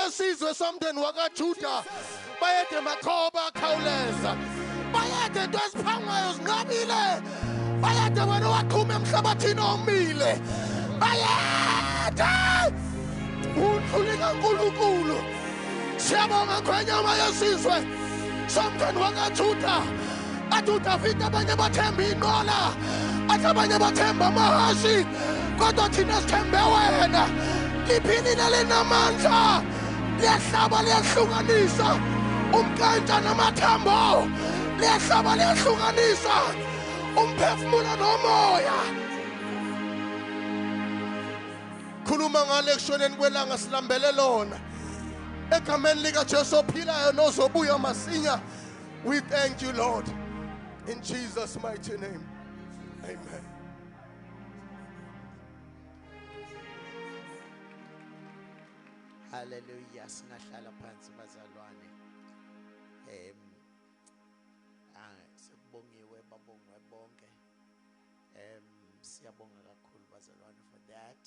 yesizwe somndeni wakaJuda. Bayede makhoba khawuleza. Bayede into eziphangwayo zinqabile. Bayede wena owaqhuma emhlabathini omile. Bayede undluli kaNkulunkulu. Siyabonga ngwenyama yesizwe somndeni wakaJuda. Athi uDavide abanye bathemba inqola, athi abanye bathemba amahashi, kodwa thina sithembe wena. Liphilile linamandla, liyahlaba liyahlukanisa umkantsha namathambo, liyahlaba liyahlukanisa umphefumulo nomoya. Khuluma ngale kushoneni kwelanga silambele lona. Egameni likaJesu ophilayo nozobuya masinya. We thank you, Lord. In Jesus' mighty name, amen. Hallelujah. Singahlala phansi bazalwane. Sekubongiwe babongwe bonke. Siyabonga kakhulu bazalwane for that.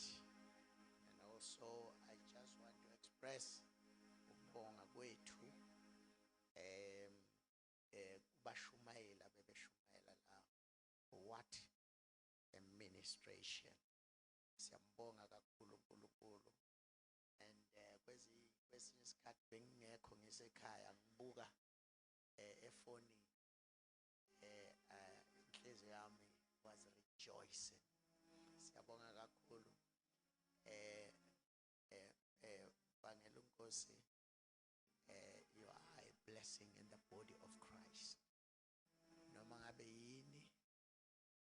And also I just want to express ukubonga kwethu kubashumayela bebeshumayela la. What a ministration. Siyambonga kakhulu uNkulunkulu. And kwesinye isikhathi bengingekho ngisekhaya ngibuka efonini, inhliziyo yami was rejoicing. Siyabonga kakhulu. Bangela Nkosi, you are a blessing in the body of Christ. Noma ngabe yini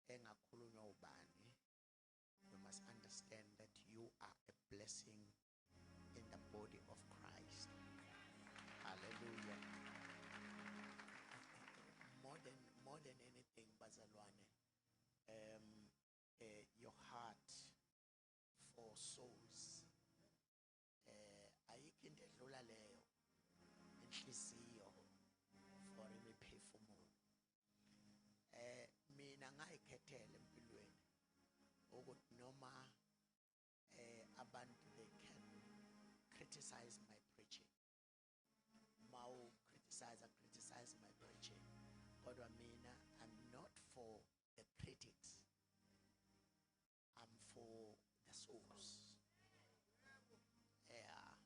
engakhulunywa ubani, you must understand that you are a blessing in the body of Christ. Hallelujah. More than anything, bazalwane, your heart for souls. Ayikho into edlula leyo inhliziyo for imiphefumulo. Mina ngayikhethela empilweni ukuthi noma abantu they can criticize my preaching. Mau criticize my preaching. Kodwa mina, I'm not for the critics. I'm for the souls. Yeah.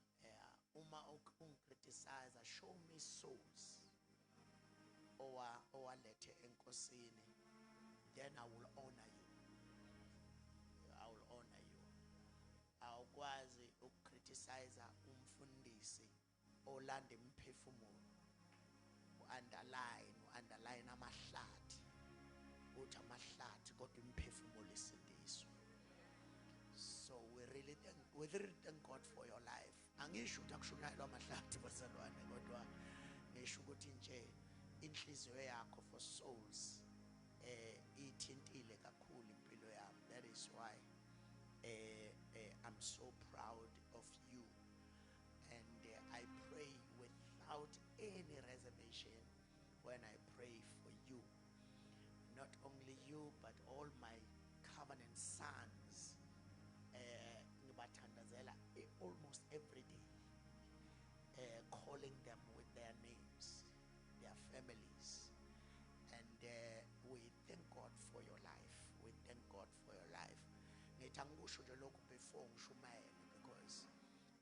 Uma ungicriticize, show me souls. Owalethe enkosini, then I will honor you. I will honor you. Awukwazi ukucriticize umfundisi olanda imphefumulo. U-underline amahlathi. Uthi amahlathi kodwa imphefumulo isindiswe. So we really thank God for your life. Angisho ukuthi akushunyayelwa amahlathi bazalwane, kodwa ngisho ukuthi nje inhliziyo yakho for souls ithintile kakhulu impilo yami. That is why I'm so proud of you, and I pray without any reservation when I pray for you. Not only you, but all my covenant sons. Ngibathandazela almost every day, calling them with their names, their families, and we thank God for your life. We thank God for your life. Ngithi angikusho nje lokhu before ngishumayele, because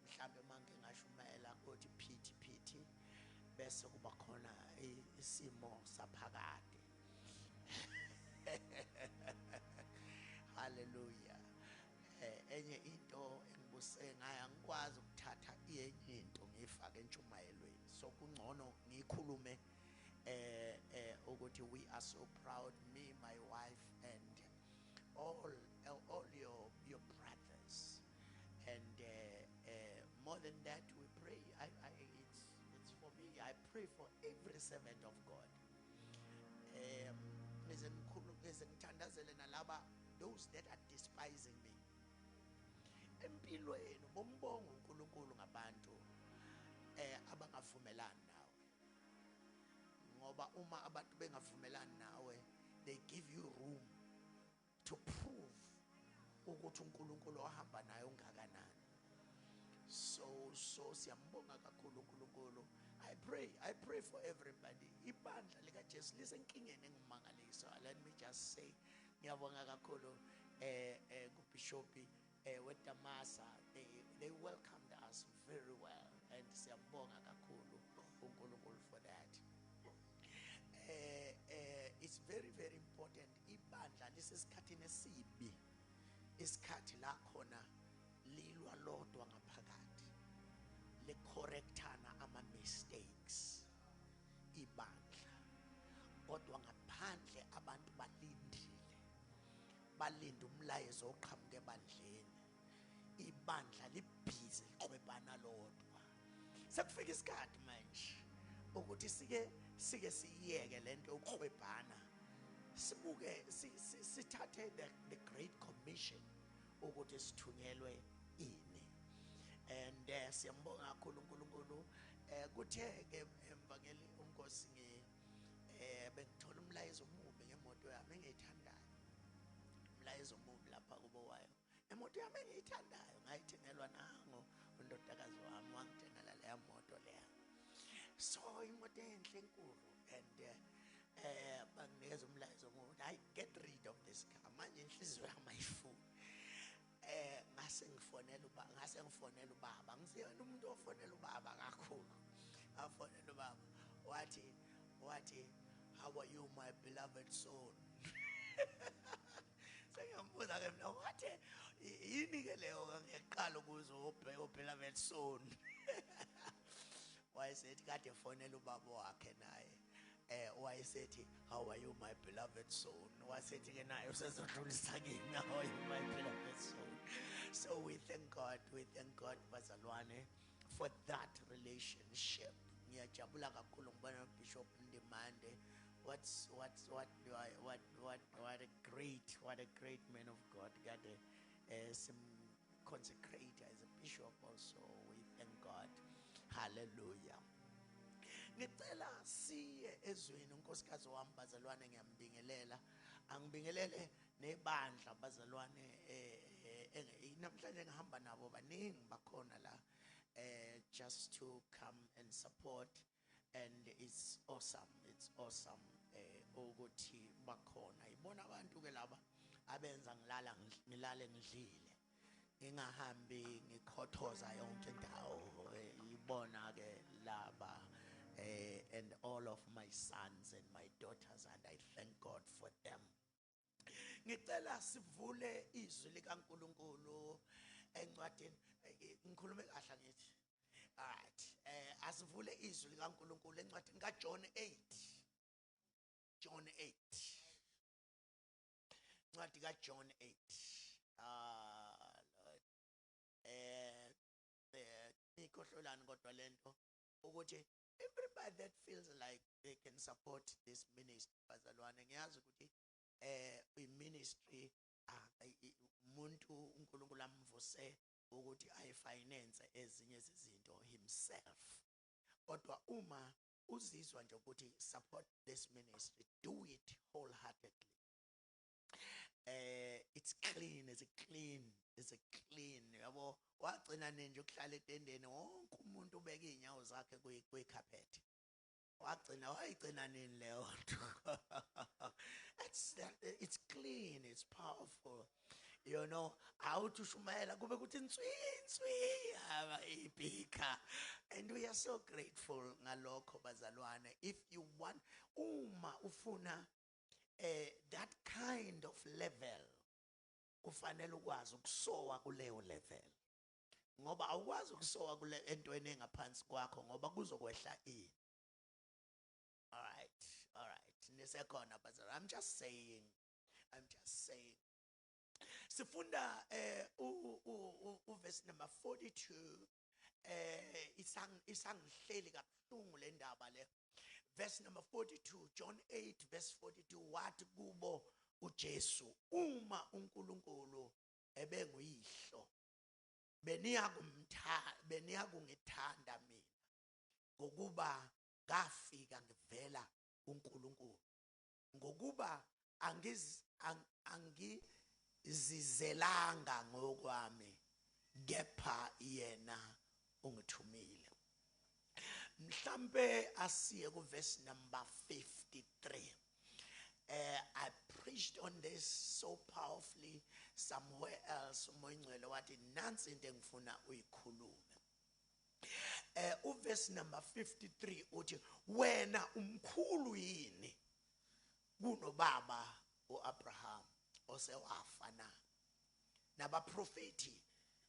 mhlambe manje ngashumayela kuthi phithi phithi bese kuba khona isimo saphakade. Hallelujah. Enye into engibuse ngayo, angikwazi ukuthatha enye into ngiyifake entshumayelweni, so kungcono ngikhulume ukuthi we are so proud, me, my wife, and all your brothers, and more than that, we pray. It's for me. I pray for every servant of God. Those that are despising me. Empilweni bombonga uNkulunkulu ngabantu abangavumelani nawe, ngoba uma abantu bengavumelani nawe, they give you room to prove ukuthi uNkulunkulu ohamba naye ungakanani. So siyambonga kakhulu uNkulunkulu. I pray for everybody. Ibandla likaJesu lisenkingeni engumangaliso. Let me just say ngiyabonga kakhulu kuBishop weDamasa. They welcomed us very well and siyambonga kakhulu uNkulunkulu for that. It's very, very important. Ibandla lisesikhathini esibi, isikhathi la khona lilwa lodwa ngaphakathi, licorrectana ama mistakes ibandla, kodwa ngaphandle abantu balindile, balinda umlayezo oqhamuka ebandleni. Ibandla libhizi liqhwebana lodwa. Sekufika isikhathi manje ukuthi sike siyeke lento yokuqhwebhana, sibuke, sithathe the great commission ukuthi sithunyelwe ini. And siyambonga kakhulu uNkulunkulu. Kuthe ke emvangeli unkosi ngi bengithola umlayezo omubi ngemoto yami engiyithandayo, umlayezo omubi lapha kubo wayo, emoto yami engiyithandayo. Ngayithengelwa nango undodakazi wami, wangithengela leya moto leya. So imoto enhle enkulu, and banginikeza umlayezo ngokuthi, "Hayi, get rid of this car." Manje inhliziyo yami ayifuni. Ngase ngifonela ubaba. Ngisiyena umuntu ofonela ubaba kakhulu. Afonela ubaba, wathi, "How are you, my beloved son?" Sengiyambuza ke mina, wathi, "Yini ke leyo? Ngiqala ukuzwa beloved son." Wayesethi kade efonela ubaba wakhe naye, wayesethi, "How are you, my beloved son?" Wasethi ke naye usezodlulisa kimi, "How are you, my beloved son?" So we thank God, we thank God, bazalwane, for that relationship. Ngiyajabula kakhulu ngibona Bishop Ndimande. What's what do I what a great man of God. Kade sim consecrate as a bishop also. We thank God. Hallelujah. Ngicela siye ezweni. Unkosikazi wami, bazalwane, ngiyambingelela, angibingelele nebandla, bazalwane. Namhlanje ngihamba nabo, baningi bakhona la, just to come and support, and it's awesome, it's awesome ukuthi bakhona. Ibona abantu ke laba abenza ngilala, ngilale ngidlile, ngingahambi ngikhothoza yonke indawo. Ibona ke laba, and all of my sons and my daughters, and I thank God for them. Ngicela sivule izwi likaNkuluNkulu encwadini, ngikhulume kahle ngithi, alright, asivule izwi likaNkuluNkulu encwadini kaJohn 8, John 8, incwadi kaJohn 8. Ah Lord, ikhohlolani kodwa lento ukuthi everybody that feels like they can support this ministry, bazalwane, ngiyazi ukuthi i-ministry, umuntu uNkulunkulu amvuse ukuthi ayifinance ezinye izinto himself, kodwa uma uzizwa nje ukuthi support this ministry, do it wholeheartedly. It's clean, it's a clean, yabo. Wagcina nje ukuhlala etendeni, wonke umuntu ubeka inyawo zakhe kwi-carpet. Wagcina, wayigcina nini leyo nto? It's clean, it's powerful. Awuthi ushumayela kube kuthi nswi nswi aba ibhika, and we are so grateful ngalokho, bazalwane. If you want, uma ufuna that kind of level, kufanele ukwazi ukusowa kuleyo level, ngoba awukwazi ukusowa kule entweni engaphansi kwakho, ngoba kuzokwehla ini. All right, all right, nisekhona bazalwane? I'm just saying, I'm just saying. Sifunda uverse number 42. Isangihleli kabuhlungu le ndaba le. Verse number 42, John 8 verse 42. Wathi kubo uJesu, "Uma uNkulunkulu ebenguyihlo, beniya kungithanda mina, ngokuba ngafika ngivela uNkulunkulu, ngokuba angizizelanga ngokwami, kepha yena ungithumile. Mhlambe asiye ku verse number 53. I preached on this so powerfully somewhere else. Umoya Oyingcwele wathi nansi into engifuna uyikhulume. Uverse number 53 uthi, wena umkhulu yini kunobaba uAbraham osewafa na? Nabaprofeti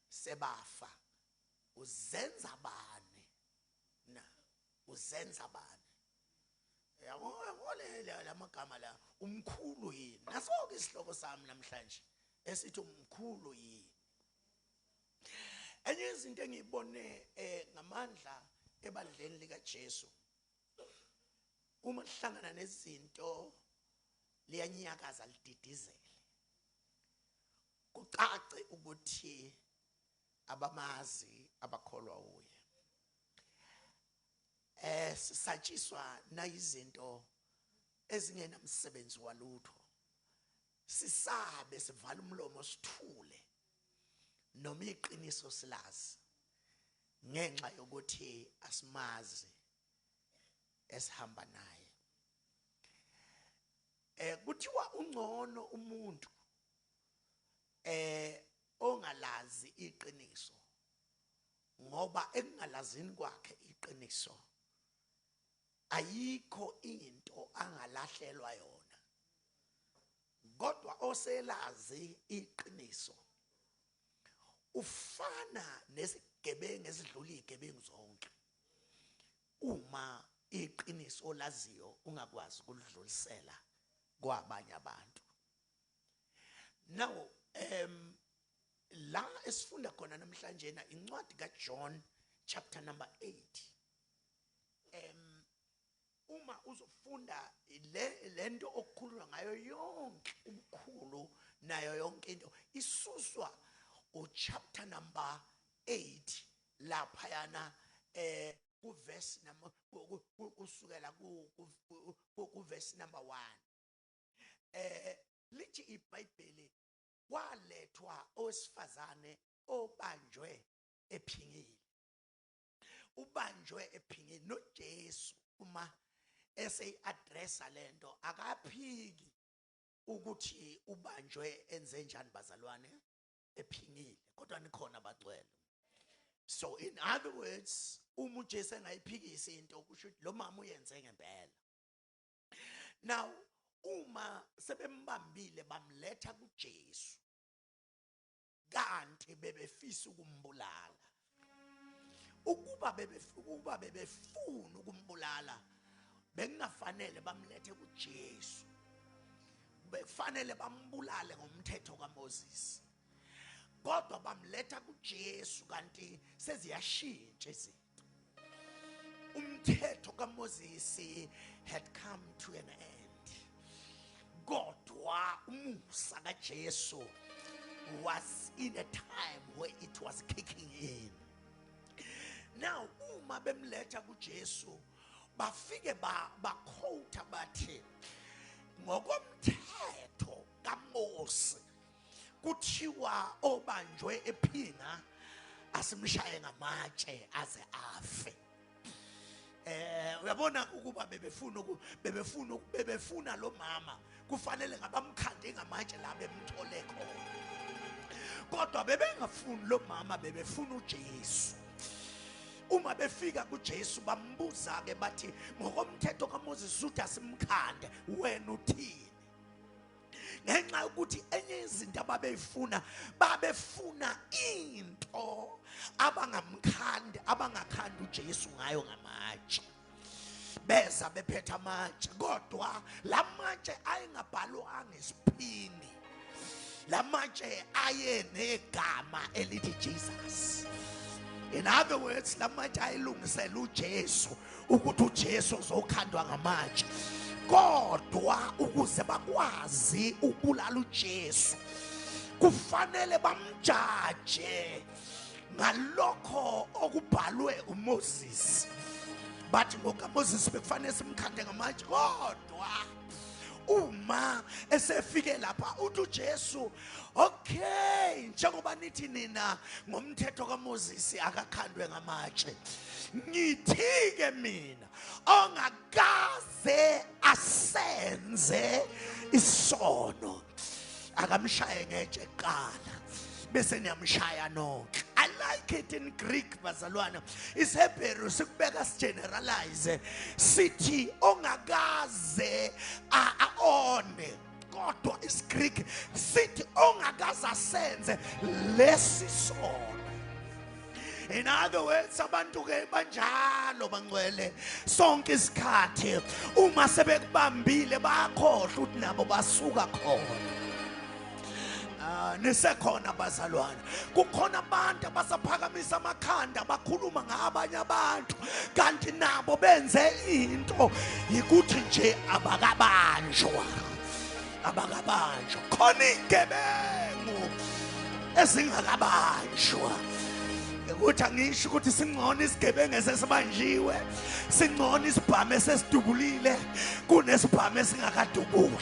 sebafa, uzenza bani na? Uzenza bani? Yabo lamagama la, umkhulu yini? Naso-ke isihloko sami namhlanje esithi umkhulu yini. Enye izinto engiyibone ngamandla ebandleni likaJesu, uma lihlangana nezinto liyanyakaza lididizele, kucace ukuthi abamazi abakholwa uye. Sisatshiswa nayizinto ezingenamsebenzi walutho, sisabe sivala umlomo sithule noma iqiniso silazi ngenxa yokuthi asimazi esihamba naye. Kuthiwa ungcono umuntu ongalazi iqiniso, ngoba ekungalazini kwakhe iqiniso ayikho into angalahlelwa yona, kodwa oselazi iqiniso ufana nesigebengu esidlula izigebengu zonke. Uma iqiniso olaziyo ungakwazi ukulidlulisela kwabanye abantu. Now la esifunda khona namhlanje na incwadi kaJohn chapter number 8. Uma uzofunda lento okukhulunywa ngayo yonke ubukhulu nayo yonke into isuswa uchapter number 8 laphayana ku verse number kusukela ku verse number 1. Lithi iBhayibheli kwalethwa owesifazane obanjwe ephingile, ubanjwe ephingile noJesu uma eseyi-addressa lento akaphiki ukuthi ubanjwe enze njani bazalwane, ephingile, kodwa nikhona abagcwele. So in other words, uma uJesu engayiphikisi into kusho ukuthi lo mama uyenze ngempela. Now uma sebembambile bamletha kuJesu, kanti bebefisa ukumbulala. Ukuba bebefuna ukumbulala bekungafanele bamlethe kuJesu, bekufanele bambulale ngomthetho kaMoses, kodwa bamletha kuJesu kanti seziyashintsha izinto. Umthetho kaMoses had come to an end, kodwa umusa kaJesu was in a time where it was kicking in. Now uma bemletha kuJesu bafike bakhotha bathi ngokomthetho kaMose kuthiwa obanjwe ephinga asimshaye ngamatshe aze afe. Uyabona ukuba bebefuna lo mama kufanele ngabamkhande ngamatshe la bemthole khona, kodwa bebengafuni lo mama, bebefuna uJesu. Uma befika kuJesu bambuza ke bathi ngokomthetho kaMoses uthi asimkhande, wena uthini? Ngenxa yokuthi enye izinto ababeyifuna, babefuna into abangamkhandi, abangakhandi uJesu ngayo ngamatshe. Beza bephethe amatshe, kodwa lamatshe ayengabhalwanga esiphini, lamatshe aye negama elithi Jesus. In other words, lamatshe ayilungisela uJesu ukuthi uJesu uzokhandwa ngamatshe, kodwa ukuze bakwazi ukubulala uJesu kufanele bamjaje ngalokho okubhalwe uMoses. Bathi ngokaMoses bekufanele simkhande ngamatshe, kodwa Uma esefike lapha uthi uJesu, okay, njengoba nithi nina ngomthetho kaMoses akakhandwe ngamatshe, ngithi ke mina ongakaze asenze isono akamshaye ngetshe kuqala bese niyamshaya nonke. I like it in Greek, bazalwane. IsiHebheru sikubeka sigeneralize sithi ongakaze aone, kodwa isiGreek sithi ongakaze asenze lesi sono. In other words, abantu ke banjalo bangcwele sonke isikhathi uma sebekubambile bayakhohlwa ukuthi nabo basuka khona. Nisekhona bazalwane, kukhona abantu abasaphakamisa amakhanda bakhuluma ngabanye abantu kanti nabo benze into yikuthi nje abakabanjwa, abakabanjwa. Khona igebengu ezingakabanjwa. Ukuthi angisho ukuthi singcono isigebengu esesibanjiwe, singcono isibhamu esesidubulile kunesibhamu esingakadubuli,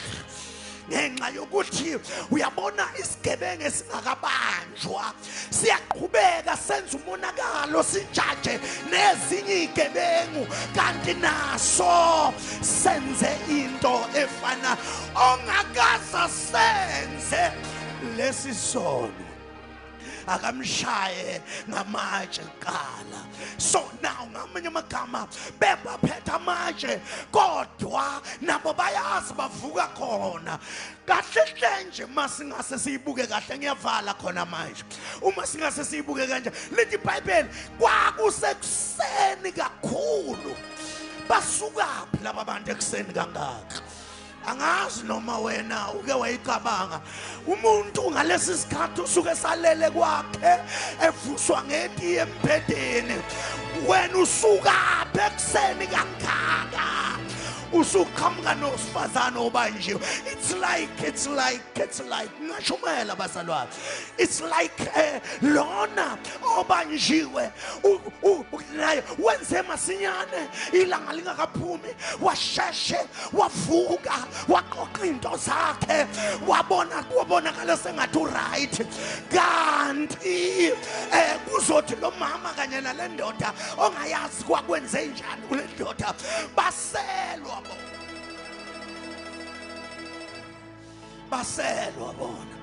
ngenxa yokuthi uyabona isigebengu esingakabanjwa siyaqhubeka senza umonakalo, sijaje nezinye igebengu kanti naso senze into efana. Ongakaze senze lesi sono akamshaye ngamatshe kuqala. So now ngamanye amagama bebaphethe amatshe kodwa nabo bayazi bavuka khona. Kahle hle nje masingase siyibuke kahle, ngiyavala khona manje. Uma singase siyibuke kanje, lithi iBhayibheli kwakusekuseni kakhulu. Basukaphi laba bantu ekuseni kangaka? Angazi noma wena uke wayicabanga umuntu ngalesi sikhathi usuke salele kwakhe evuswa ngeti embhedeni, wena usukaphi ekuseni kangaka usuqhamuka nosifazane obanjiwe? It's like, it's like, it's like, ngashumayela bazalwane, it's like lona obanjiwe naye wenze masinyane ilanga lingakaphumi, washeshe wavuka waqoqa into zakhe, wabona wabonakala sengathi uright, kanti kuzothi lo mama kanye nale ndoda ongayazi kwakwenze njani kule ndoda, baselwa bona, baselwa bona.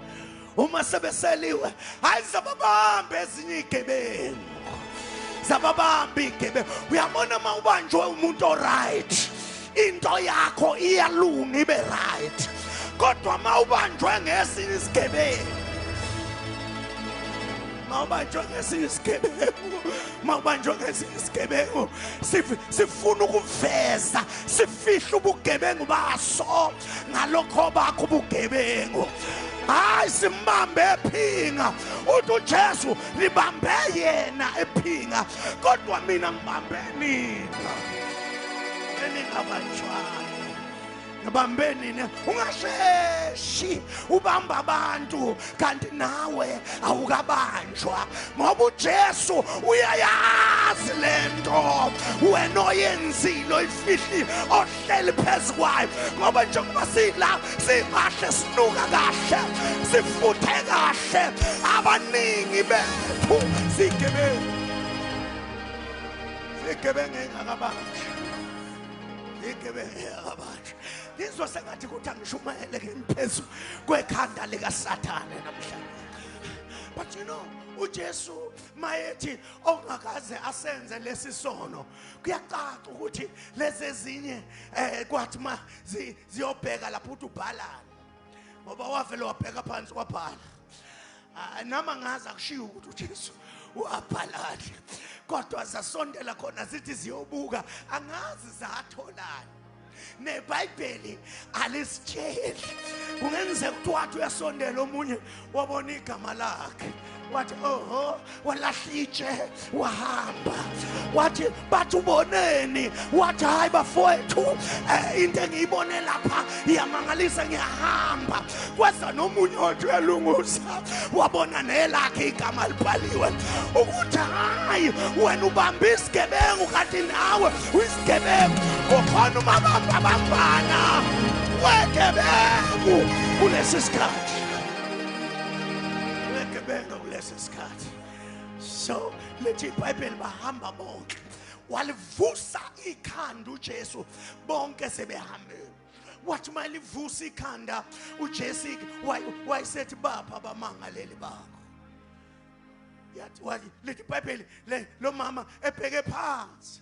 Uma sebeseliwe, hayi, zababamba ezinye igebengu, zababamba igebengu. Uyabona uma ubanjwe umuntu oright, into yakho iyalunga ibe right, kodwa uma ubanjwe ngesinye isigebengu, mawubanjwe ngesinye isigebengu, mawubanjwe ngesinye isigebengu, sifuna ukuveza sifihle ubugebengu baso ngalokho bakho ubugebengu. Hayi, simbambe ephinga. Uthi uJesu libambe yena ephinga, kodwa mina ngibambe nina eningabanjwanga, ngibambe nina. Ungasheshi ubamba abantu kanti nawe awukabanjwa, ngoba uJesu uyayazi lento wena oyenzile, oyifihlile, ohleli phezu kwayo. Ngoba njengoba sila singahle sinuka kahle, sifuthe kahle, abaningi bethu sigebengu, sigebengu engakabanjwa, igebengu engakabanjwa. Ngizwa sengathi kuthi angishumayele ngiphezu kwekhanda likaSathane namhlanje. But you know, uJesu mayethi ongakaze asenze lesi sono, kuyacaca ukuthi lezi ezinye kwathi ma ziyobheka lapho uthi ubhalani, ngoba wavele wabheka phansi wabhala. Noma ngazi akushiwo ukuthi uJesu wabhalani, kodwa zasondela khona zithi ziyobuka, angazi zatholani. NeBhayibheli alisitsheli. Kungenzeka ukuthi wathi uyasondela omunye wabona igama lakhe, wathi oho, walahla itshe wahamba. Wathi bathi uboneni? Wathi hayi bafowethu, into engiyibone lapha iyamangalisa, ngiyahamba. Kweza nomunye othi uyalunguza, wabona nelakhe igama libhaliwe, ukuthi hayi wena ubamba isigebengu kanti nawe uyisigebengu. Kukhona umabambabambana. Wegebengu kulesi sikhathi. Wegebengu kulesi sikhathi. So lethi iBhayibheli bahamba bonke. Walivusa ikhanda uJesu bonke sebehambile. Wathi malivusa ikhanda uJesu wayesethi bapha abamangaleli bakho. Yathi wathi lethi iBhayibheli lo mama ebheke phansi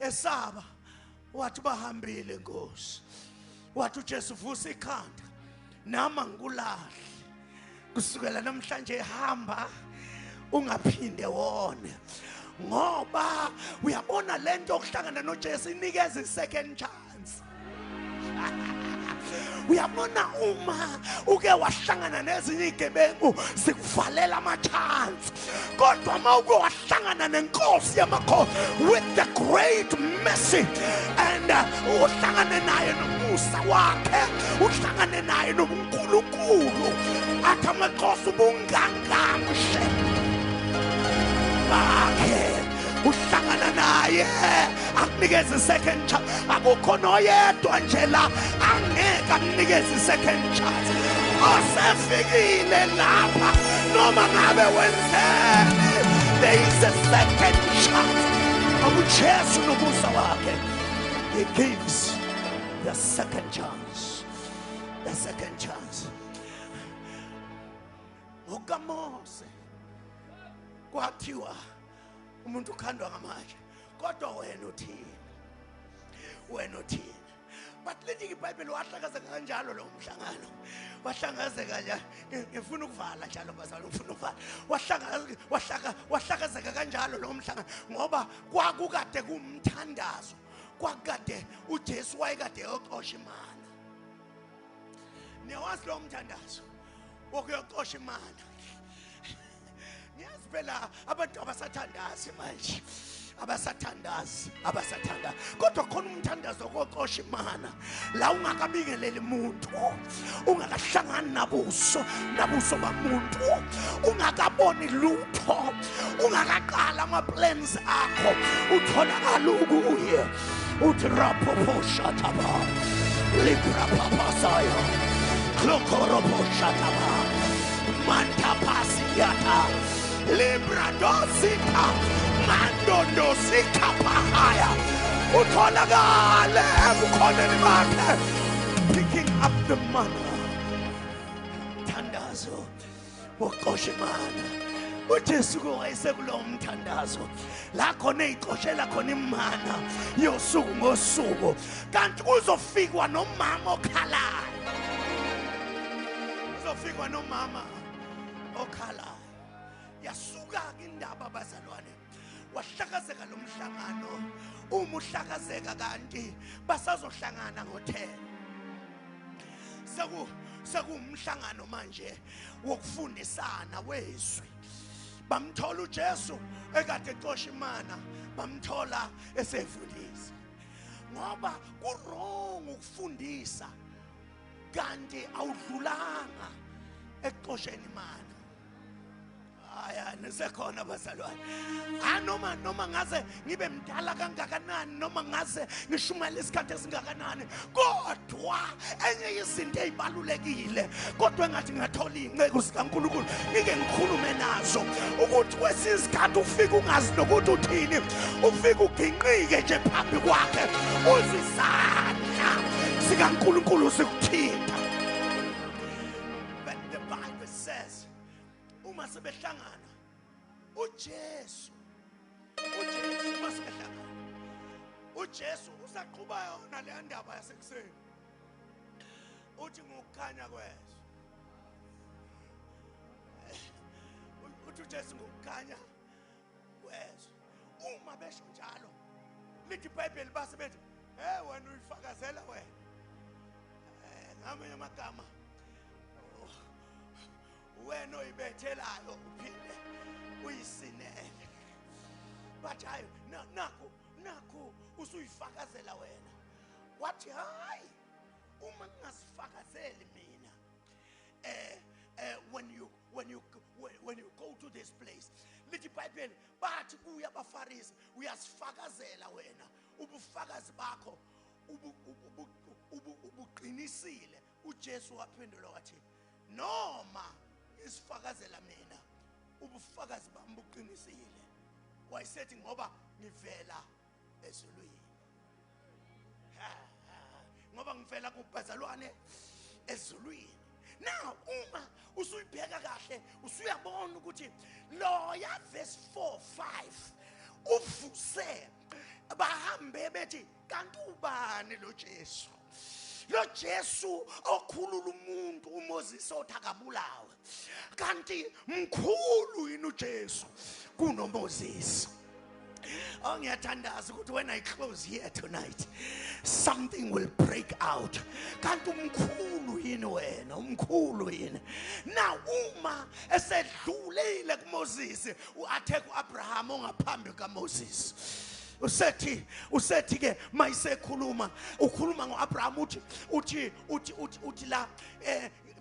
esaba wathi bahambile Nkosi. Wathi uJesu vusa ikhanda nama ngikulahle kusukela namhlanje hamba ungaphinde wone. Ngoba uyabona lento okuhlangana noJesu inikeza i-second chance. Uyabona uma uke wahlangana nezinye igebengu sikuvalela ama-chance, kodwa uma uke wahlangana nenkosi yamakhosi with the great mercy and uhlangane naye nomusa wakhe, uhlangane naye nobuNkulunkulu, athi amakhosi ubungangamshe bakhe, uhlangana naye akunikeze second chance. Akukho noyedwa nje la angeke akunikeze second chance. Osefikile lapha noma ngabe wenzeni, there is a second chance. UJesu nomusa wakhe, he gives the second chance, the second chance. NgokaMose kwathiwa umuntu ukhandwa ngamatshe, kodwa wena uthini? Wena uthini? But lithi iBhayibheli wahlakazeka kanjalo lo mhlangano, wahlakazeka nje. Ngifuna ukuvala njalo bazalwane, ngifuna ukuvala. Wahlakazeka kanjalo lo mhlangano ngoba kwakukade kumthandazo, kwakade uJesu wayekade eyoxosha imana. Niyawazi lo mthandazo wokuyoxosha imana? Ngiyazi phela abantu abasathandazi manje, abasathandazi, abasathandazi, kodwa khona umthandazo wokuxosha imana la ungakabingeleli umuntu, ungakahlangani nabuso nabuso bamuntu, ungakaboni lutho, ungakaqala ama-plans akho, utholakala ukuye uthi raphoposhataba ligrapapasaya klokoroboshataba mantapasiyata libradosika mandondosika pahaya, utholakale ebukhoneni bakhe, picking up the manna. Mthandazo wokuxosha imana. uJesu wayesekulowo mthandazo la khona eyixoshela khona imana yosuku ngosuku, kanti kuzofikwa nomama okhalayo, kuzofikwa nomama okhalayo. Yasuka-ke indaba bazalwane, wahlakazeka lo mhlangano. Uma uhlakazeka kanti basazohlangana ngo-10. Sekuwumhlangano manje wokufundisana wezwi. Bamthola uJesu ekade exosha imana, bamthola esefundisa. Ngoba ku-wrong ukufundisa kanti awudlulanga ekuxosheni imana. Aya nisekhona bazalwane. Noma noma ngaze ngibe mdala kangakanani, noma ngaze ngishumayele isikhathi esingakanani, kodwa enye izinto ezibalulekile kodwa engathi ngathola inceku zikaNkulunkulu ngike ngikhulume nazo, ukuthi kwesinye isikhathi ufike ungazi nokuthi uthini, ufike uginqike nje phambi kwakhe, uzwe isandla sikaNkulunkulu sikuthinta. But the Bible says uma sebehlangana uJesu, uJesu uma sebehlangana uJesu usaqhuba yona le ndaba yasekuseni, uthi ngokukhanya kwezwe, uthi uJesu ngokukhanya kwezwe. Uma besho njalo lithi iBhayibheli base bethi hey wena uyifakazela wena, ngamanye amagama wena oyibethelayo uphinde uyisinele. Bathi hayi nakho nakho usuyifakazela wena. Wathi hayi uma ngingasifakazeli mina, when you go to this place, lithi iBhayibheli bathi kuya abaFarisi uyasifakazela wena, ubufakazi bakho ubuqinisa Uqinisile. uJesu waphendula wathi, noma isifakazela mina, ubufakazi bami buqinisile. Wayesethi, ngoba ngivela ezulwini. Ngoba ngivela kubazalwane ezulwini. Now uma usuyibheka kahle, usuyabona ukuthi loya verse 4 5 uvuse bahambe bethi, kanti ubani lo Jesu? Lo Jesu okhulula umuntu uMoses othi akabulawe, kanti mkhulu yini uJesu kunoMoses? Oh, ngiyathandaza ukuthi when I close here tonight, something will break out. Kanti umkhulu yini wena? Umkhulu yini? Now uma esedlulile kuMoses, uattack uAbraham ongaphambi kaMoses. Usethi ke mayisekhuluma, ukhuluma ngoAbraham, uthi la,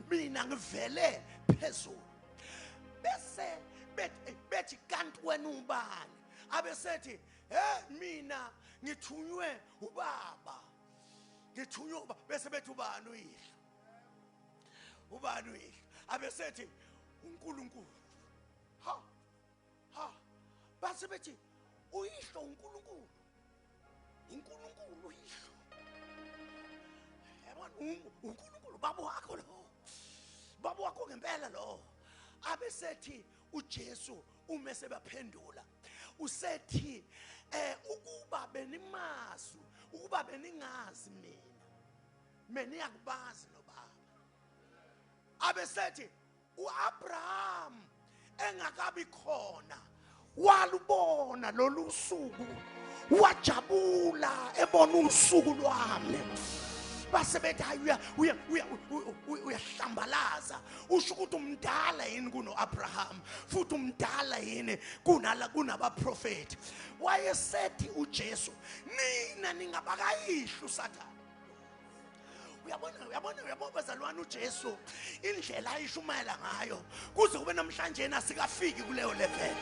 mina ngivele phezulu. Bese bethi, kanti wena ubani? Abesethi, mina ngithunywe ubaba, ngithunywe ubaba. Bese bethi, ubani uyihlo? Ubani uyihlo? Abesethi, uNkulunkulu. Ha ha, base bethi, uyihlo uNkulunkulu, uNkulunkulu uyihlo, yabona, uNkulunkulu baba wakho, lo baba wakho ngempela lo. Abesethi uJesu uma sebaphendula, usethi, ukuba benimazi, ukuba beningazi mina, meniyakubazi nobaba. Abesethi, uAbraham engakabi khona walubona lolu suku, wajabula ebona usuku lwami. Base bethi, hayi, uya uya uya uyahlambalaza, usho ukuthi umdala yini kuno-Abraham, futhi umdala yini kunala kunabaprofeti? Wayesethi uJesu, nina ningabakayihlo uSathane. Uyabona, uyabona, uyabona bazalwane, uJesu indlela ayishumayela ngayo kuze kube namhlanje asikafiki kuleyo level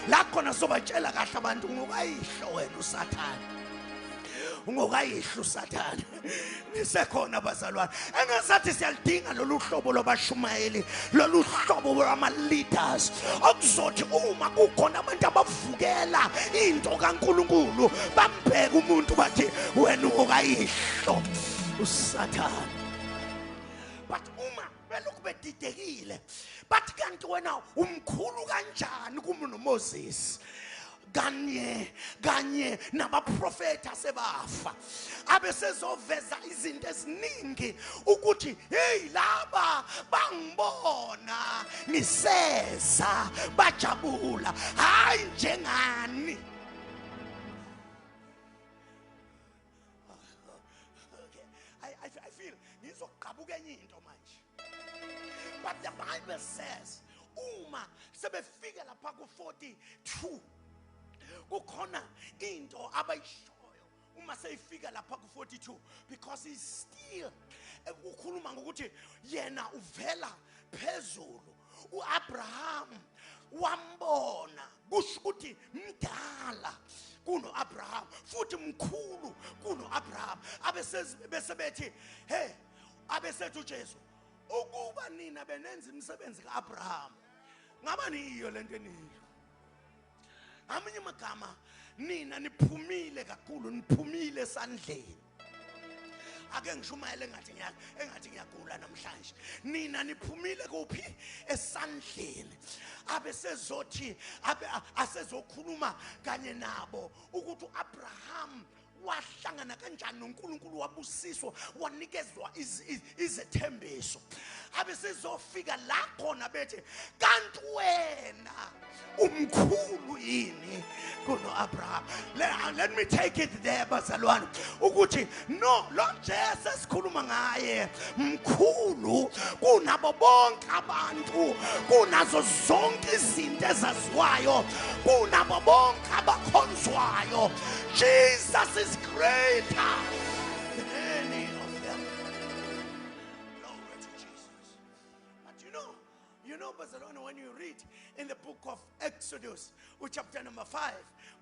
la khona sobatshela kahle abantu, ngokayihlo wena uSathane, ungokayihlo uSathane. Nisekhona bazalwane? Engazathi siyalidinga lolu hlobo lwabashumayeli, lolu hlobo lwama-leaders okuzothi uma kukhona abantu abavukela into kaNkulunkulu, bambheke umuntu bathi, wena ungokayihlo uSathane. But uma belokhu bedidekile, bathi, kanti wena umkhulu kanjani kunoMoses kanye nabaprofeti asebafa? Abesezoveza izinto eziningi ukuthi, hey, laba bangibona ngiseza bajabula, hayi njengani. Okay, I feel ngizoqhabuka enye into manje, but the Bible says uma sebefika lapha ku-42, kukhona into abayishoyo uma seyifika lapha ku-42, because he's still ukhuluma ngokuthi yena uvela phezulu, uAbraham wambona, kusho ukuthi mdala kuno-Abraham futhi mkhulu kuno-Abraham. Bese bethi, hey, abesethi uJesu, ukuba nina benenza imisebenzi kaAbraham, ngaba niyo lento eniyo. Amanye amagama, nina niphumile kakhulu, niphumile esandleni. Ake ngishumayele engathi ngiyagula namhlanje. Nina niphumile kuphi? Esandleni. Abe sezothi abe asezokhuluma kanye nabo ukuthi uAbraham wahlangana kanjani noNkulunkulu, wabusiswa, wanikezwa izethembiso. Abe sizofika la khona bethi, kanti wena umkhulu yini kuno-Abraham? Let me take it there, bazalwane, ukuthi no, lo Jesu esikhuluma ngaye mkhulu kunabo bonke abantu, kunazo zonke izinto ezaziwayo, kunabo bonke abakhonzwayo. Jesus is greater than any of them. Glory to Jesus. But you know, know, bazalwane, when you read in the book of Exodus, chapter number 5,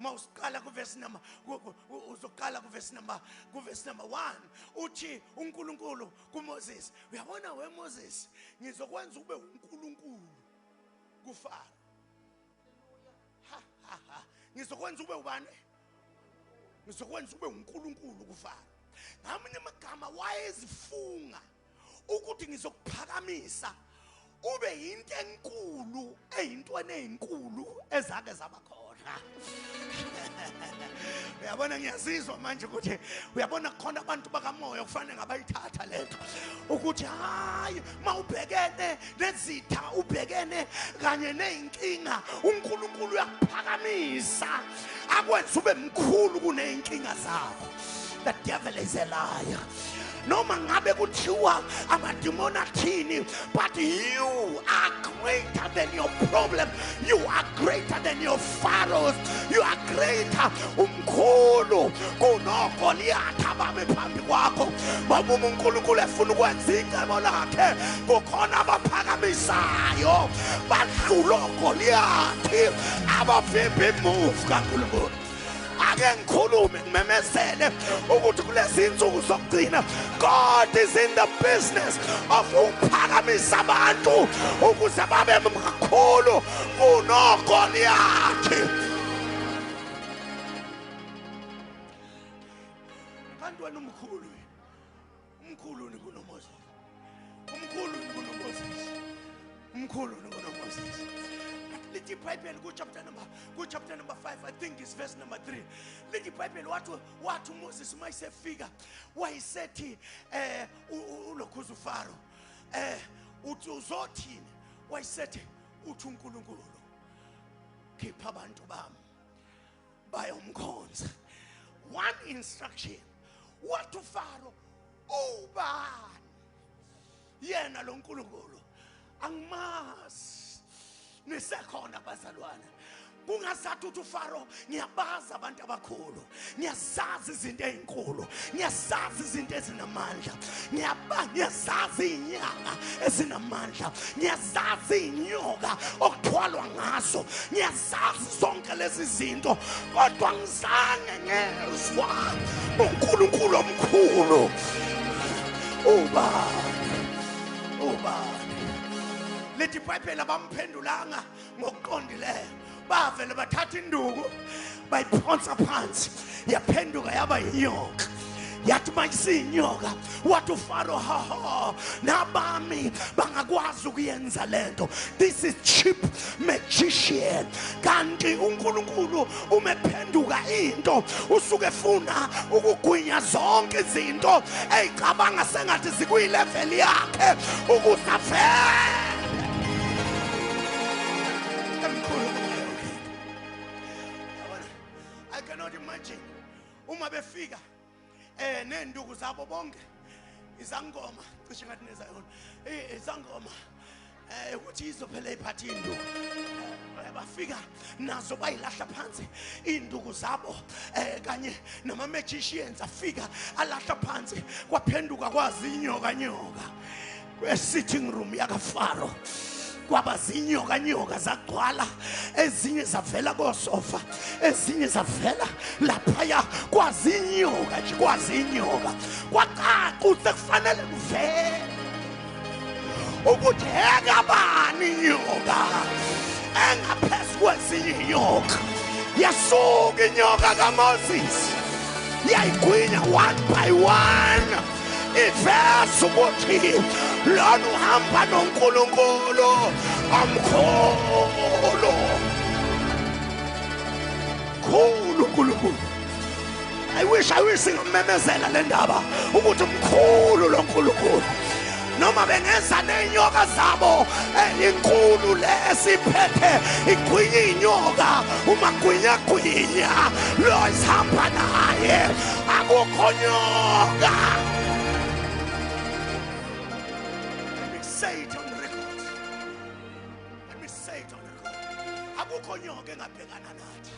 mawusiqala kuverse number uzoqala kuverse number 1, uthi uNkulunkulu kuMoses, uyabona we Moses, ngizokwenza ube uNkulunkulu kuFaro. Ha ha ha. Ngizokwenza ube ubani? Ngizokwenza ube uNkulunkulu kuFaro. Ngamanye amagama wayezifunga ukuthi ngizokuphakamisa ube yinto enkulu eyintweni ezinkulu ezake zaba khona. Uyabona, ngiyazizwa manje ukuthi uyabona khona abantu bakamoya kufanele ngabayithatha lento ukuthi hayi, mawubhekene nezitha, ubhekene kanye nezinkinga, uNkulunkulu uyakuphakamisa akwenze ube mkhulu kuneyinkinga zakho. The devil is a liar. Noma ngabe kuthiwa amadimoni athini, but you are greater than your problem. You are greater than your pharaohs. You are greater. Umkhulu kunoGoliath abame phambi kwakho. Ngoba uNkulunkulu efuna ukwenza icebo lakhe, kukhona abaphakamisayo badlula oGoliath abavimba imove kaNkulunkulu. Ake ngikhulume ngimemezele ukuthi kulezi insuku zokugcina, God is in the business of ukuphakamisa abantu ukuze babe mkhulu kunoGoliath. Kanti wena umkhulu, umkhulu kunoMoses, umkhulu kunoMoses, umkhulu kunoMoses. Lithi iBhayibheli ku chapter number 5, I think it's verse number 3. Lithi iBhayibheli wathi uMoses mayisefika wayesethi ulokhuza uFaro, uthi uzothini? Wayesethi uthi uNkulunkulu khipha abantu bami bayomkhonza. One instruction. Wathi uFaro ubani yena lo nkulunkulu? Angimazi. Nisekhona bazalwane. Kungasathi uthi uFaro ngiyabaza abantu abakhulu, ngiyasazi izinto ezinkulu, ngiyasazi izinto ezinamandla, ngiyazazi inyanga ezinamandla, ngiyazazi inyoka okuthwalwa ngazo, ngiyazazi zonke lezi zinto, kodwa ngizange ngezwa uNkulunkulu omkhulu. Ubani? Ubani? Lithi iBhayibheli abamphendulanga ngokuqondileyo, bavele bathatha induku bayiphonsa phansi, yaphenduka yaba yinyoka. Yathi mayisiyinyoka, wathi uFaro, ha ha, nabami bangakwazi ukuyenza lento. This is cheap magician. Kanti uNkulunkulu umephenduka into usuke efuna ukugwinya zonke izinto eyicabanga sengathi zikuyilevel yakhe ukuze avele. I cannot imagine uma befika nenduku zabo bonke izangoma, cishe ngathi nezayona izangoma, ukuthi izophela iphathi induku. Bafika nazo bayilahla phansi induku zabo, kanye nama magicians afika alahla phansi, kwaphenduka kwazi inyoka nyoka sitting room yakaFaro. Kwaba zinyoka nyoka zagcwala, ezinye zavela kosofa, ezinye zavela laphaya, kwazinyoka nje, kwazinyoka. Kwacaca ukuthi kufanele kuvele ukuthi ekabani inyoka engaphezu kwezinye inyoka. Yasuka inyoka kaMoses yayigwinya one by one, iveza ukuthi lona uhamba noNkulunkulu omkhulu. Khulu uNkulunkulu. I wish ngimemezela le ndaba ukuthi mkhulu lo nkulunkulu. Noma bengeza nenyoka zabo inkulu lesiphethe igwinya inyoka, uma gwinya gwinya lo isihamba naye akukho nyoka. Let me say it on record. Let me say it on record. Akukho nyoka engabhekana nathi.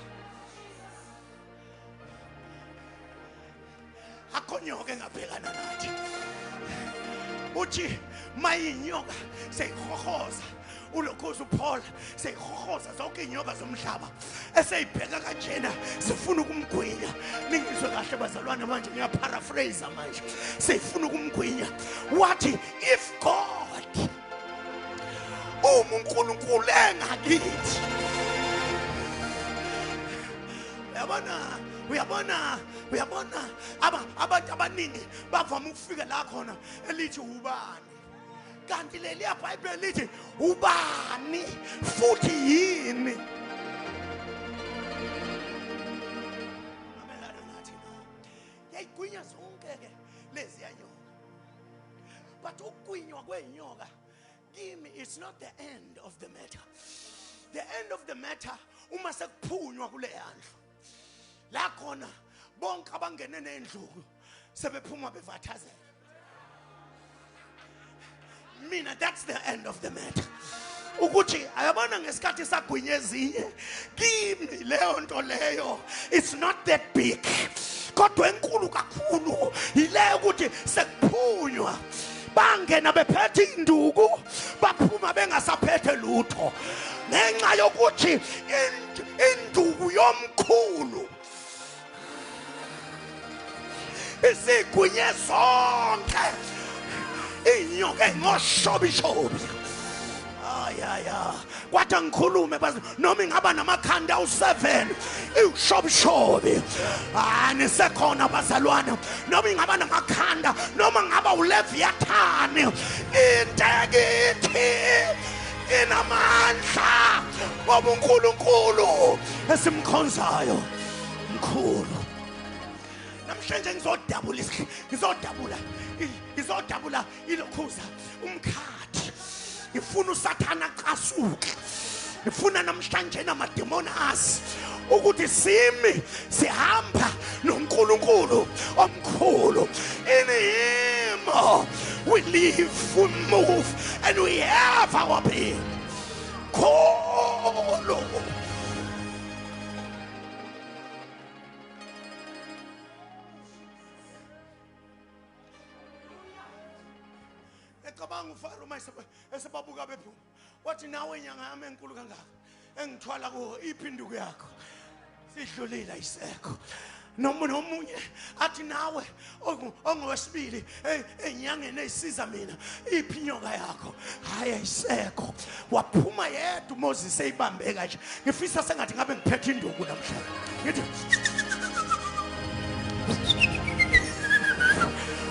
Akukho nyoka engabhekana nathi. Uthi mayinyoka seyihohoza, Ulokhuza uPaul seyihohoza zonke inyoka zomhlaba eseyibheka kanjena sifuna ukumgwinya. Ningizwe kahle bazalwane, manje ngiyaparaphrase manje, seyifuna ukumgwinya. Wathi if God, uma uNkulunkulu engakithi, uyabona uyabona uyabona abantu abaningi bavama ukufika la khona elithi ubani, kanti leliya Bible lithi ubani futhi yini. Mamelana nathi yayigwinya zonke ke lezi yanyoka, but ukugwinywa kwenyoka kimi it's not the end of the matter. The end of the matter uma sekuphunywa kule yandlu la khona bonke abangene nendluku sebephuma bevathazela. Mina, that's the end of the matter. Ukuthi ayabona ngesikhathi sagwinya ezinye kimi leyo nto leyo it's not that big, kodwa enkulu kakhulu yileyo ukuthi sekuphunywa bangena bephethe induku baphuma bengasaphethe lutho ngenxa yokuthi induku yomkhulu isigwinye zonke inyoka engoshobishobi. Ayaya, kwathi ngikhulume noma ingaba namakhanda u7 iwushobishobi. Ah, nisekhona bazalwane, noma ingaba namakhanda noma ngaba uLeviathan, intekithi inamandla ngoba uNkulunkulu esimkhonzayo mkhulu. Namhlanje ngizodabula ngizodabula ilokhuza umkhathi. Ngifuna uSathana aqasuke, ngifuna namhlanje namademoni azi ukuthi simi sihamba noNkulunkulu omkhulu. In him we live, we move and we have our being. Khulu. Ecabanga uFaro uma esebabuka bephuma wathi nawe inyanga yami enkulu kangaka engithwala kuwo iphi induku yakho, sidlulile ayisekho. Noma nomunye athi nawe ongowesibili enyangeni eyisiza mina iphi inyoka yakho, hayi ayisekho. Waphuma yedwa uMoses eyibambe kanje. Ngifisa sengathi ngabe ngiphethe induku namhlanje, ngithi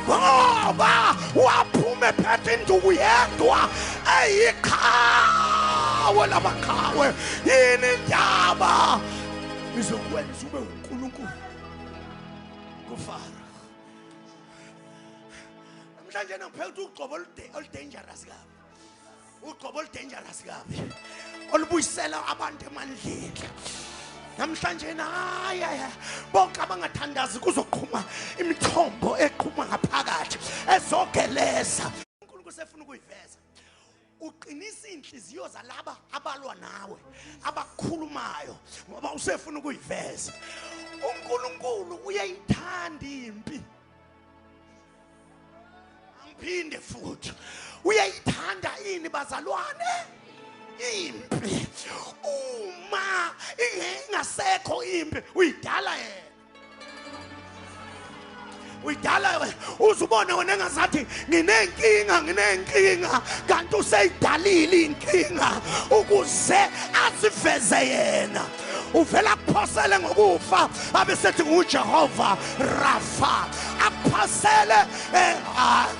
ngoba waphuma ephethe induku yedwa eyiqhawe lamaqhawe. Yini indaba? Ngizokwenza ube uNkulunkulu kuFaro. Namhlanje ngiphethe ugcobo oludangerous kabi, ugcobo oludangerous kabi olubuyisela abantu emandleni. Namhlanje hayi bonke abangathandazi kuzoqhuma imithombo eqhuma ngaphakathi ezogeleza. uNkulunkulu sefuna ukuyiveza, uqinisa inhliziyo zalaba abalwa nawe abakhulumayo ngoba usefuna ukuyiveza. uNkulunkulu uyayithanda impi, angiphinde futhi, uyayithanda ini bazalwane? Impi. Uma ingasekho impi uyidala yena, uyidala wena. Uzubone wena engazathi nginenkinga nginenkinga, kanti useyidalile inkinga ukuze aziveze yena. Uvela kuphosele ngokufa abesethi nguJehova Rafa, akuphosele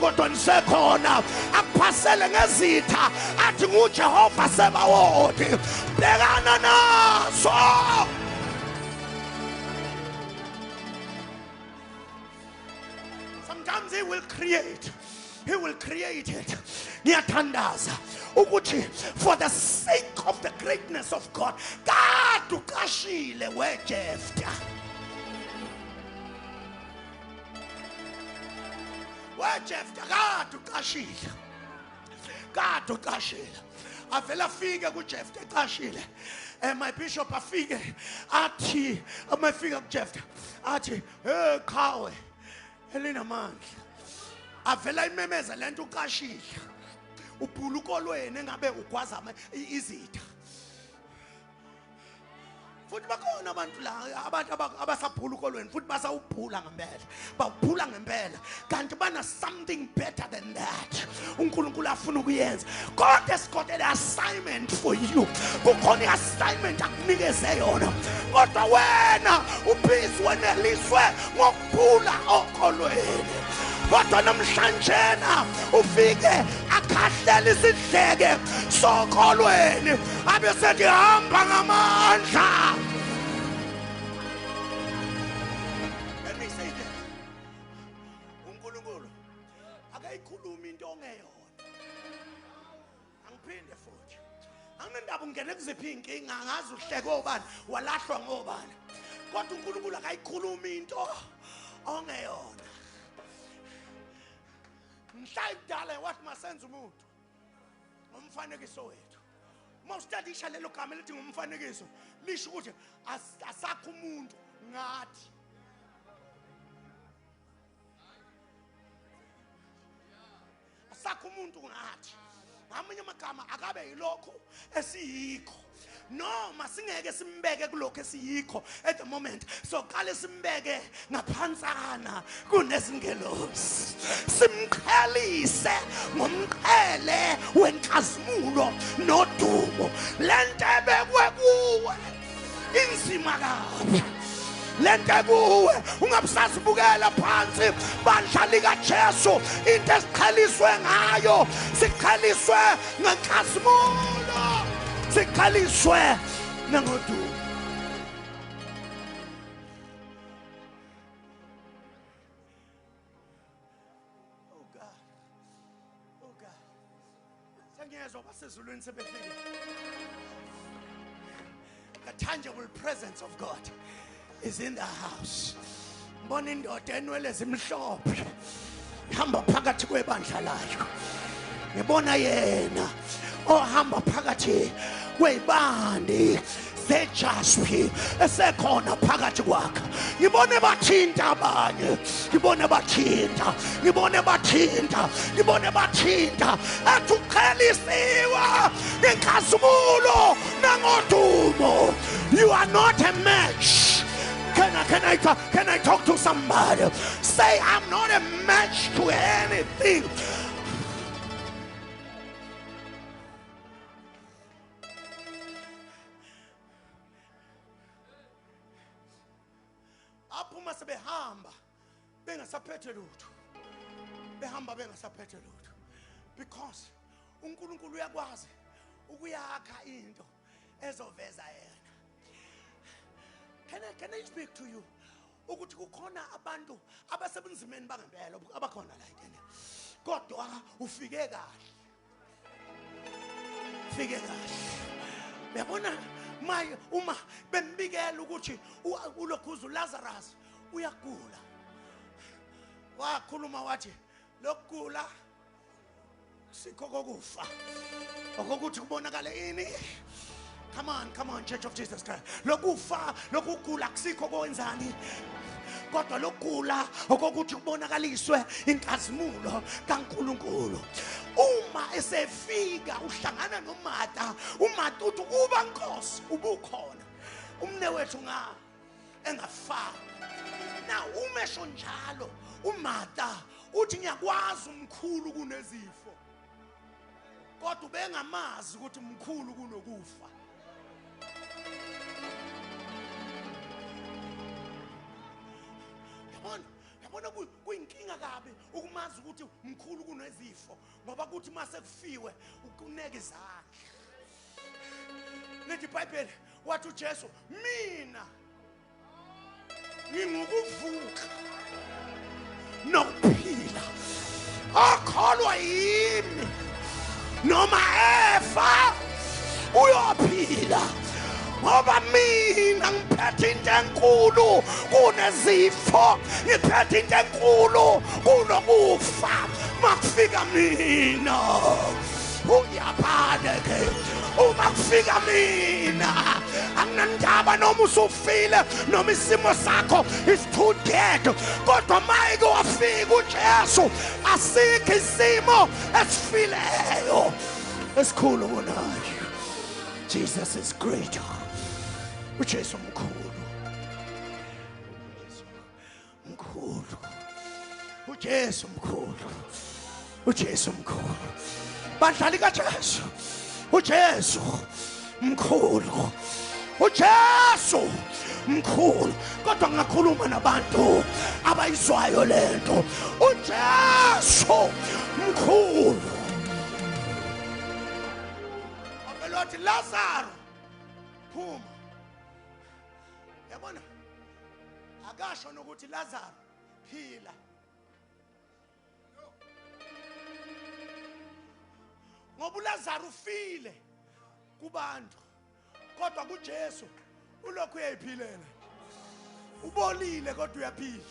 kodwa nisekhona, akuphosele ngezitha athi nguJehova Sebawoti. Bhekana naso. Sometimes he will create, he will create it. Ngiyathandaza ukuthi for the sake of the greatness of God, kade uqashile weJefta, weJefta kade uqashile, kade uqashile. Avela afike kuJefta ecashile. My bishop afike athi uma efika kuJefta athi hey qhawe elinamandla. Avela imemeza lento uqashile. Ubhula ukolweni engabe ugwaza izitha. Futhi bakhona abantu la abantu abasabhula ukolweni futhi basawubhula ngempela. Bawubhula ngempela. Kanti bana something better than that. uNkulunkulu afuna ukuyenza. God has got an assignment for you. Kukhona i-assignment akunikeze yona. Kodwa wena ubhizi weneliswe ngokubhula okolweni. Kodwa namhlanjena ufike akhahlela isidleke sokolweni abe sethi hamba ngamandla. Let me say this. uNkulunkulu akayikhulumi into ongeyona. Angiphinde futhi. Anginendaba ungene kuziphi inkinga angazi uhleke obani walahlwa ngobani. Kodwa uNkulunkulu akayikhulumi into ongeyona. Mhla kudala wathi masenze umuntu ngomfanekiso wethu. Uma usitadisha lelo gama elithi ngomfanekiso lisho ukuthi asakho umuntu ngathi. Asakho umuntu ngathi. Ngamanye amagama akabe yilokho esiyikho. Noma singeke simbeke kulokho esiyikho at the moment. So qale simbeke ngaphansana kunezingelosi. Simqhelise ngomqhele wenkazimulo nodumo. Lento ebekwe kuwe inzima kabi. Lento kuwe ungabusazibukela phansi bandla lika Jesu. Into esiqheliswe ngayo siqheliswe ngenkazimulo, siqheliswe nangodumo. Oh God, oh God, sengiyezwa basezulwini sebefike. The tangible presence of God is in the house. Mbona indoda enwele zimhlophe ihamba phakathi kwebandla layo. Ngibona yena ohamba phakathi kwezibandi zejaspi esekhona phakathi kwakhe. Ngibone bathinta abanye, ngibone bathinta, ngibone bathinta, ngibone bathinta. Athi uqhelisiwe ngenkazimulo nangodumo. You are not a match. Can I talk to somebody? Say, I'm not a match to anything. Aphuma sebehamba bengasaphethe lutho. Behamba bengasaphethe lutho. Because uNkulunkulu uyakwazi ukuyakha into ezoveza yena. Can I speak to you? Ukuthi kukhona abantu abasebunzimeni bangempela abakhona la entene. Kodwa ufike kahle. Fike kahle. Uyabona maye uma bembikela ukuthi ulokhuza uLazarus uyagula. Wakhuluma wathi lokugula sikho kokufa. Okokuthi kubonakale ini? Come on, come on, Church of Jesus Christ. Lokufa, lokugula kusikho kwenzani? Kodwa lokugula okokuthi kubonakaliswe inkazimulo kaNkulunkulu. Uma esefika uhlangana noMata, uMata uthi kuba Nkosi ubukhona. Umne wethu nga engafani. Na uma esho njalo uMata uthi ngiyakwazi umkhulu kunezifo. Kodwa ubengamazi ukuthi mkhulu kunokufa. Yabona kuyinkinga kabi ukumazi ukuthi mkhulu kunezifo, ngoba kuthi mase kufiwe ukuneka izandla. Lithi iBhayibheli wathi uJesu, mina ngingukuvuka nokuphila, akholwa yimi noma efa uyophila, ngoba mina ngiphethe into enkulu kunezifo, ngiphethe into enkulu kunokufa. Makufika mina uyaphana ke. Uma kufika mina anginandaba noma usufile noma isimo sakho is too dead, kodwa mayike wafika uJesu asikho isimo esifileyo esikhulu kunayo. Jesus is greater. uJesu mkhulu. Mkhulu. uJesu mkhulu. uJesu mkhulu. Bandlali kaJesu. uJesu mkhulu. uJesu mkhulu. Kodwa ngingakhuluma nabantu abayizwayo lento. uJesu mkhulu. Abelothi Lazaro phuma. Yabona akasho nokuthi Lazaro phila. Ngoba uLazaro ufile kubantu, kodwa kuJesu ulokhu uyayiphilela. Ubolile kodwa uyaphila.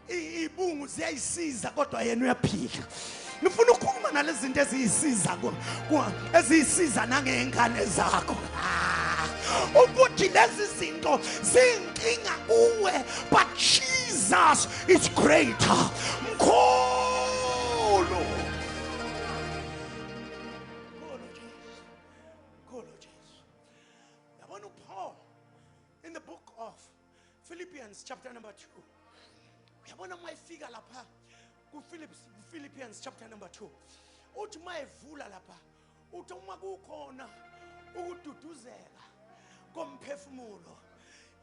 Ibungu ziyayisiza kodwa yena uyaphila. Ngifuna ukukhuluma nalezi zinto eziyisiza eziyisiza nangey'ngane zakho. Ukuthi lezi zinto ziyinkinga kuwe, but Jesus is greater. Mkhulu. Mkhulu Jesu. Mkhulu Jesu. Yabona uPaul in the book of Philippians chapter number 2. Uyabona uma ifika lapha ku-Philippians chapter number 2. Uthi uma evula lapha, uthi uma kukhona ukududuzeka komphefumulo,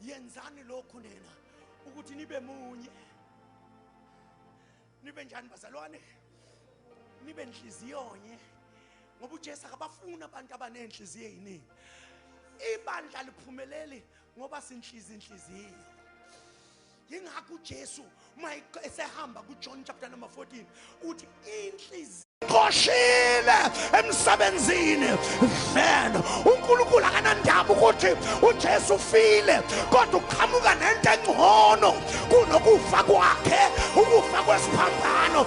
yenzani lokhu nina ukuthi nibe munye. Nibe njani bazalwane? Nibe nhliziyo nye. Ngoba uJesu akabafuni abantu abanenhliziyo eziningi. Ibandla liphumeleli ngoba sinhliziyo inhliziyo. Yingakho uJesu uma esehamba kuJohn chapter number 14 uthi inhliziyo qoshile emsebenzini. Then uNkulunkulu akanandaba ukuthi uJesu ufile, kodwa uqhamuka nento engcono kunokufa kwakhe, ukufa kwesiphambano.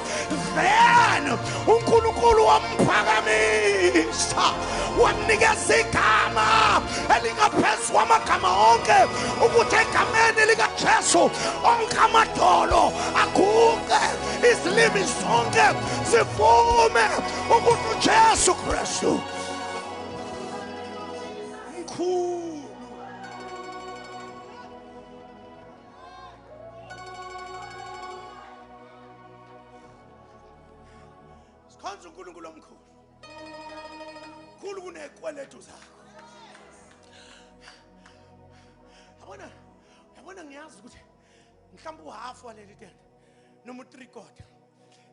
Then uNkulunkulu wamphakamisa, wamnikeza igama elingaphezu kwamagama onke, ukuthi egameni likaJesu onke amadolo aguqe, izilimi zonke zivume ukuthi uJesu Kristu mkhulu. Sikhonza uNkulunkulu omkhulu. Khulu kunezikweletu zakho. Yabona, yabona ngiyazi ukuthi mhlawumbe uhafu waleli tende noma u3 quarter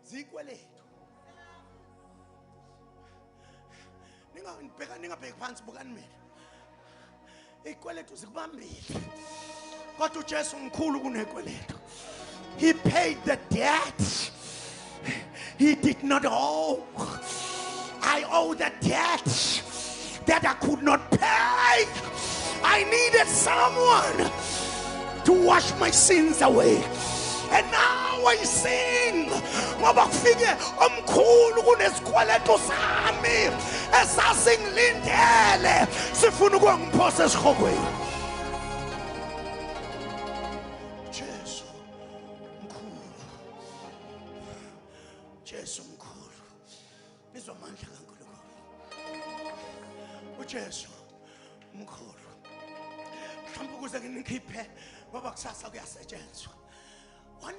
zikweletu. Ningabheka, ningabheki phansi, bukani mina. Ikweletu zikubambile. Kodwa uJesu mkhulu kunekweletu. He paid the debt he did not owe. I owe the debt that I could not pay. I needed someone to wash my sins away. And now I sing ngoba kufike omkhulu kunesikweletu sami esasingilindele sifuna ukungiphosa esihogweni. Jesu mkhulu. Jesu mkhulu. Nizwa amandla kaNkulunkulu. uJesu mkhulu. Mhlawumbe ukuze nginikhiphe ngoba kusasa kuyasetshenzwa. One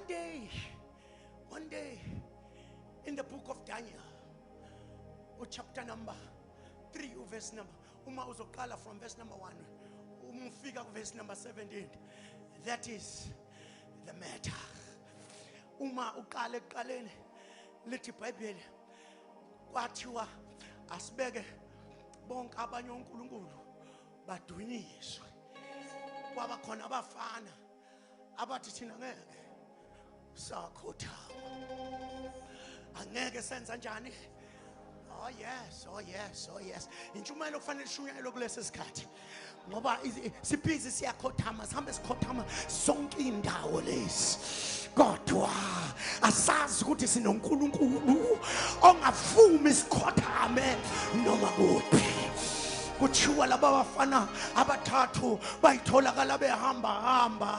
day in the book of Daniel, chapter number 3, verse number, uma uzoqala from verse number 1, uma ufika verse number 17, that is the matter. Uma uqala ekuqaleni lithi iBhayibheli kwathiwa asibeke bonke abanye onkulunkulu badunyiswe. Kwaba khona abafana abathi thina ngeke sakhothama, angeke senza njani. Oh yes, oh yes, oh yes. Intshumayelo kufanele ishunyayelwe kulesi sikhathi ngoba sibhizi siyakhothama, sihambe sikhothama sonke indawo lezi, kodwa asazi ukuthi sinoNkulunkulu ongavumi sikhothame noma kuphi. Kuthiwa laba bafana abathathu bayitholakala behamba hamba.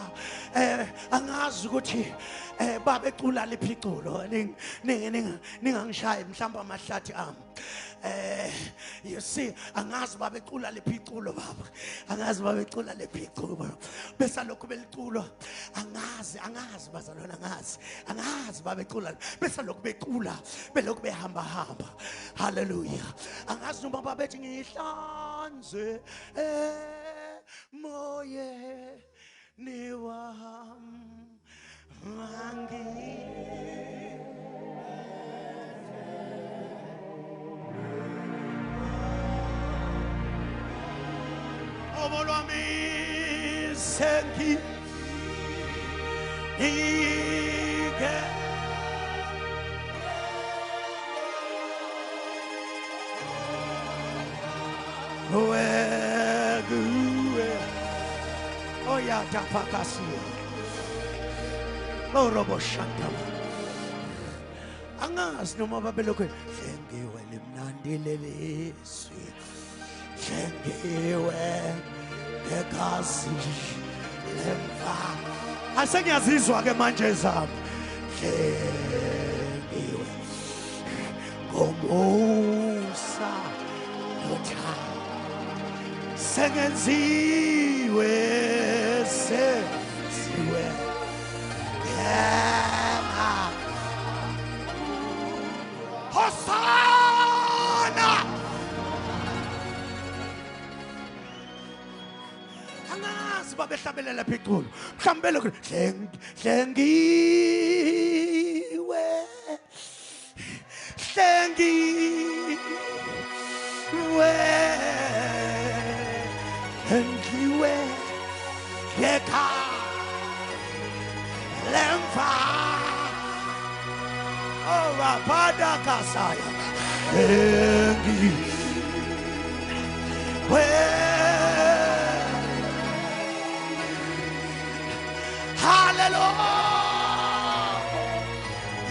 Angazi ukuthi babecula liphi iculo, ningangishayi mhlawumbe amahlathi ami. You see, angazi babecula liphi iculo baba, angazi babecula liphi iculo, besalokhu beliculo, angazi bazalwana, angazi babecula, besalokhu becula, belokhu behamba hamba. Hallelujah. Angazi noma babethi ngihlanze emoyeni wami Obolwami sengi ike oegue oyata pakasia orobo shantama. Angazi noma babelokhu hlengiwe limnandi lelizwi, hlengiwe ngegazi lemva. Asengiyazizwa ke manje zami, hlengiwe ngomusa nothando, sengenziwe senziwe yena. Hosana. Angazi babehlabelela phi iculo, mhlawumbe lokhu hlengiwe hlengiwe hlengiwe ngekha lemva owapada kasaya hlengiwe. Hallelujah.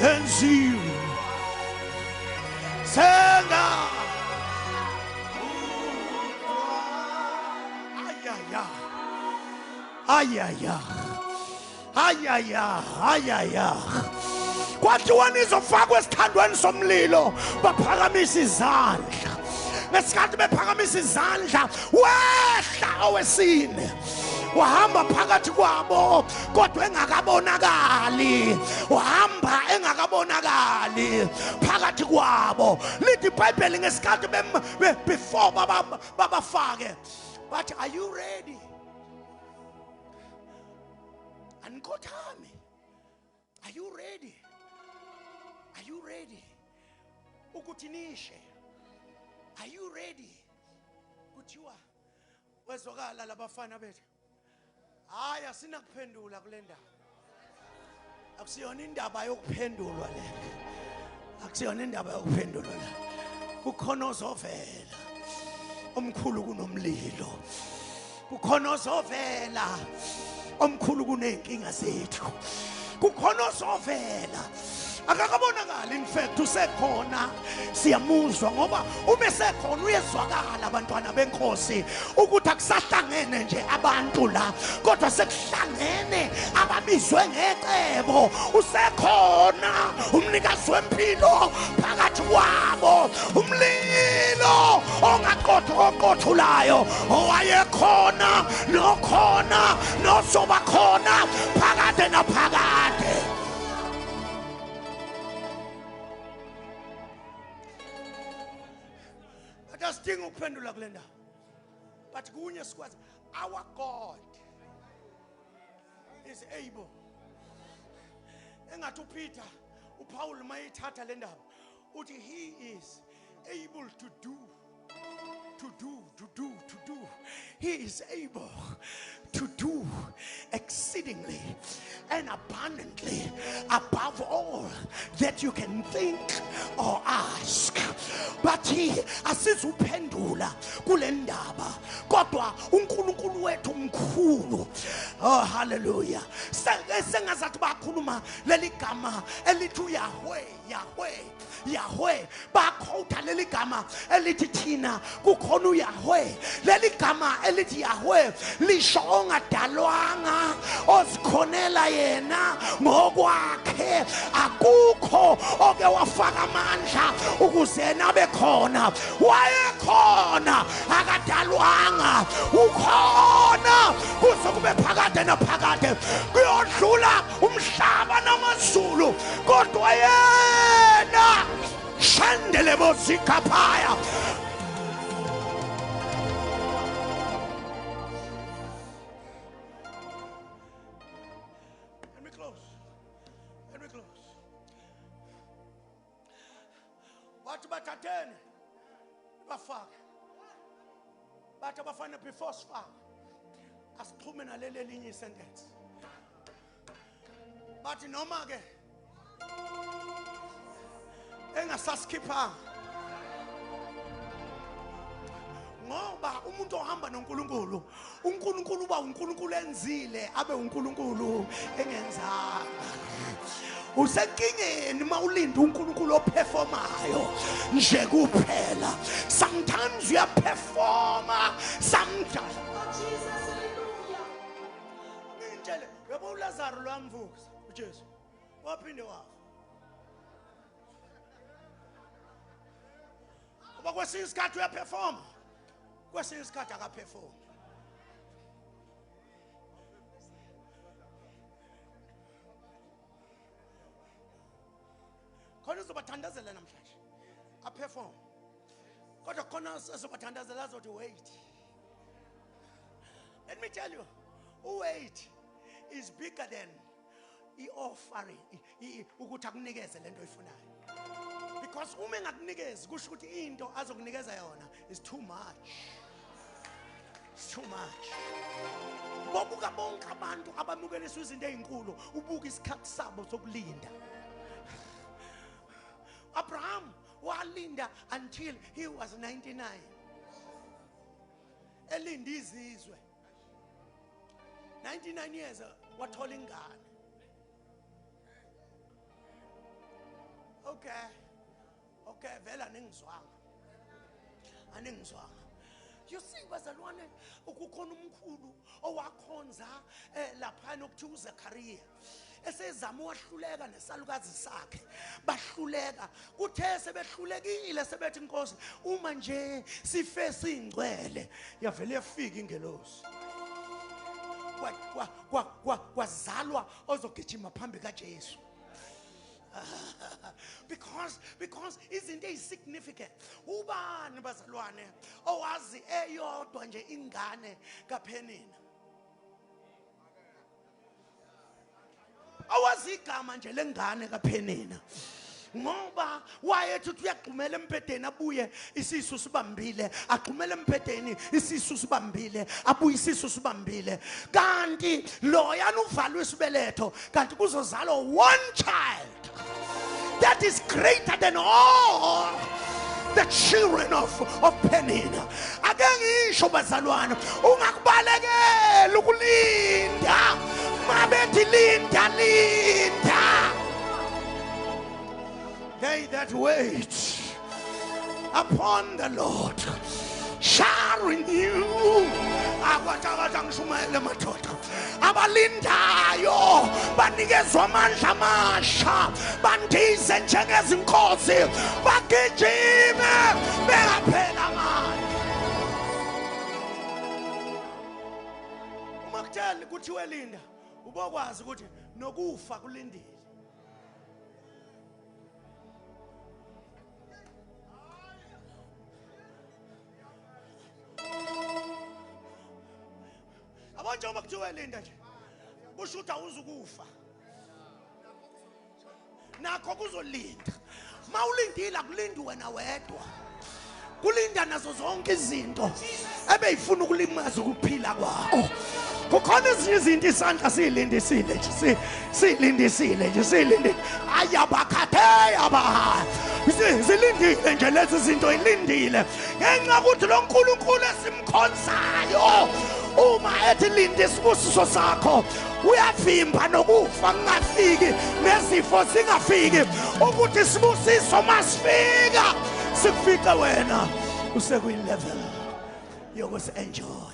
Enziwe senga ayaya ayaya ayaya ayaya. Kwathiwa nizofakwa esithandweni somlilo, baphakamisa izandla. Ngesikhathi bephakamisa izandla, wehla owesine wahamba phakathi kwabo, kodwa engakabonakali. Wahamba engakabonakali phakathi kwabo. Lithi iBhayibheli ngesikhathi before babafake, bathi are you ready? Anikhothami. Are you ready? Are you ready? Ukuthi nishe. Are you ready? Kuthiwa wezwakala labafana bethu, hayi asinakuphendula kule ndaba. Akusiyona indaba yokuphendulwa le, akusiyona indaba yokuphendulwa le. Kukhona ozovela omkhulu kunomlilo, kukhona ozovela omkhulu kuney'nkinga zethu, kukhona ozovela. Akakabonakali, in fact usekhona, siyamuzwa ngoba uma esekhona uyezwakala abantwana benkosi ukuthi akusahlangene nje abantu la, kodwa sekuhlangene ababizwe ngecebo. Usekhona umnikazi wempilo phakathi kwabo, umlilo ongaqothulayo owayekhona nokhona nozoba khona phakade naphakade. Asidingi ukuphendula kule ndawo, but kunye sikwazi, our God is able. Engathi uPeter, uPaul mayithatha le ndaba uthi he is able to do, to do, to do, to do. He is able to do exceedingly and abundantly above all that you can think or ask. But he asizuphendula kule ndaba, Kodwa uNkulunkulu wethu mkhulu. Oh hallelujah. Sengazathi bakhuluma leli gama elithi uYahweh, Yahweh, Yahweh. Bakhotha leli gama elithi thina kukhona uYahweh. Leli gama elithi Yahweh lisho ongadalwanga, ozikhonela yena ngokwakhe. Akukho oke wafaka amandla ukuze yena abe khona. Wayekhona, akadalwanga, ukhona kuze kube phakade naphakade. Kuyodlula umhlaba namazulu, kodwa yena shandele bozikaphaya. Let me close. Let me close. Wathi bathatheni bafake. Bathi abafana before sifake asixhume naleli elinye isentence. Bathi noma ke engasasikhiphanga, ngoba umuntu ohamba noNkulunkulu, uNkulunkulu uba uNkulunkulu enzile abe uNkulunkulu engenzanga. Usenkingeni mawulinda uNkulunkulu operformayo nje kuphela. Sometimes uyaperforma, sometimes. Ngintshele, uyabo uLazaro lwamvusa uJesu, waphinde wafa. Ngoba kwesinye isikhathi uyaperforma, kwesinye isikhathi akaperformi. Khona uzobathandazela namhlanje aperform, kodwa khona uzobathandazela azothi wait. Let me tell you, wait is bigger than i-offering, ukuthi akunikeze lento oyifunayo. Because uma engakunikezi kusho ukuthi into azokunikeza yona is too much. It's too much. Bobuka bonke abantu abamukeliswa izinto ezinkulu, ubuka isikhathi sabo sokulinda. Abraham walinda until he was 99. Elinda izizwe. 99 years wathola ingane. Okay. Okay, vela ningizwanga. Aningizwanga. You see bazalwane, ukukhona umkhulu owakhonza laphana okuthiwa uZakaria. Esezama wahluleka nesalukazi sakhe. Bahluleka. Kuthe sebehlulekile sebethi inkosi uma nje sife singcwele, yavele yafika ingelosi. Kwazalwa ozogijima phambi kaJesu. Because izinto ezisignificant. Ubani bazalwane owazi eyodwa nje ingane kaPhenina? Awazi igama nje lengane kaPhenina, ngoba wayethi uthi uyagxumela embhedeni abuye isisu sibambile, agxumele embhedeni isisu sibambile, abuye isisu sibambile. Kanti loyana uvalwe isibeletho, kanti kuzozalwa one child that is greater than all the children of Penina. Ake ngisho bazalwane, ungakubalekela ukulinda. Mabethi linda, linda. They that wait upon the Lord shall renew. Akwathi ngishumayele madoda. Abalindayo banikezwa amandla amasha, bandize njengezinkosi, bagijime bengaphela amandla. Uma kutshela kuthiwe linda, ubokwazi ukuthi nokufa kulindile. Abantu njengoba kuthiwe linda nje, kusho ukuthi awuzukufa, nakho kuzolinda. Mawulindile akulindi wena wedwa, kulinda nazo zonke izinto ebeyifuna ukulimaza ukuphila kwakho. Kukhona ezinye izinto isandla siyilindisile nje, siyilindisile nje, siyilindile. Ayabakhatheya ba Zilindile nje lezi zinto, ilindile ngenxa ukuthi lo nkulunkulu esimkhonzayo uma ethi linda isibusiso sakho uyavimba nokufa kungafiki nezifo zingafiki, ukuthi isibusiso masifika sikufice wena usekwi-level yokusi-enjoy.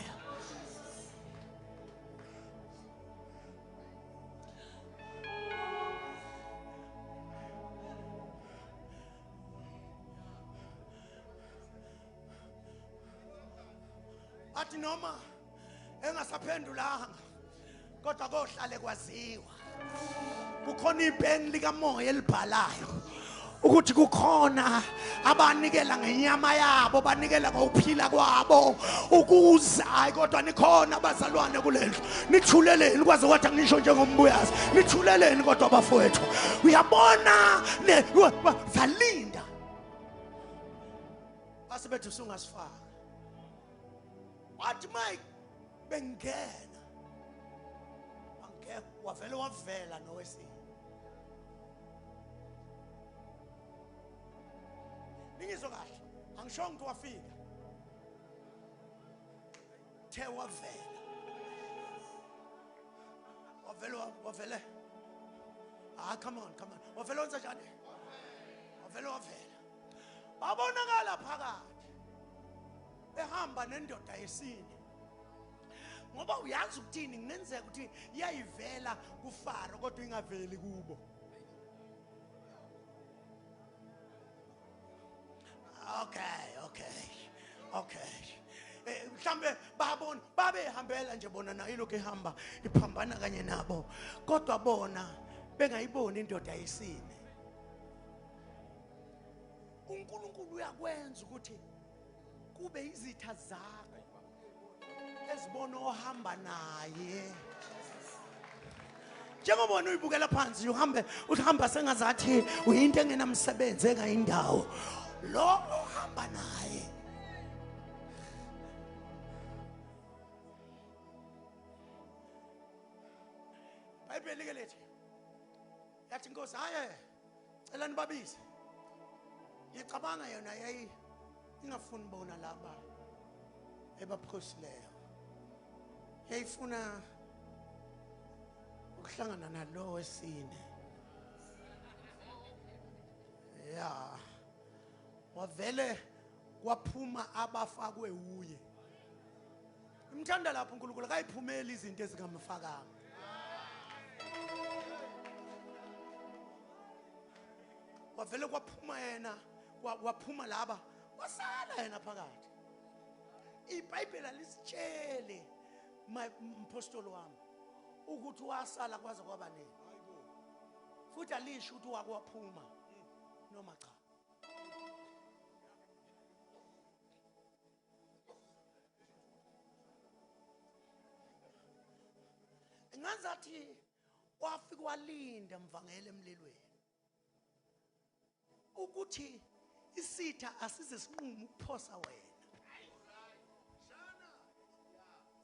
Athi noma engasaphendulanga kodwa kohlale kwaziwa kukhona ipeni likamoya elibhalayo ukuthi kukhona abanikela ngenyama yabo, banikela ngokuphila kwabo ukuze hayi, kodwa nikhona abazalwane kulendlu, nithuleleni kwaze kwathi ngisho njengombuyazi, nithuleleni kodwa bafowethu. Uyabona zalinda asebethu sungasifaka. Wathi Mike bengena angekho, wavele wavela nowesini. Ningizwe kahle, angishongo ukuthi wafika, the wavela wavele wavele. Ah, come on, come on, wavele wenza njani? Wavele wavela, babonakala phakathi ehamba nendoda yesine. Ngoba uyazi ukuthini, kungenzeka ukuthi iyayivela kuFaro kodwa ingaveli kubo. Okay. Mhlambe babona babehambela nje bona nayo ilokhu ihamba iphambana kanye nabo, kodwa bona bengayiboni indoda yesine. uNkulunkulu uyakwenza ukuthi kube izitha zakho ezibona ohamba naye. Njengoba wena uyibukela phansi uhambe uhamba sengazathi uyinto engenamsebenzi engayindawo, lo ohamba naye iBhayibheli ke lethi yathi inkosi, hayi cela nibabize. Ngicabanga yona yayi ingafuni bona laba ebaphosileyo, yayifuna ukuhlangana nalo wesine. Ya wavele kwaphuma abafakwe uye. Imthanda lapho uNkulunkulu akayiphumeli izinto ezingamfakanga. Wavele kwaphuma yena, waphuma laba, wasala yena phakathi. iBhayibheli alisitshele mpostoli wami ukuthi wasala kwaze kwaba nini, futhi alisho ukuthi wakwaphuma noma cha. Ngazathi wafika walinda mvangele emlilweni ukuthi isitha asize sinqume ukuphosa wena,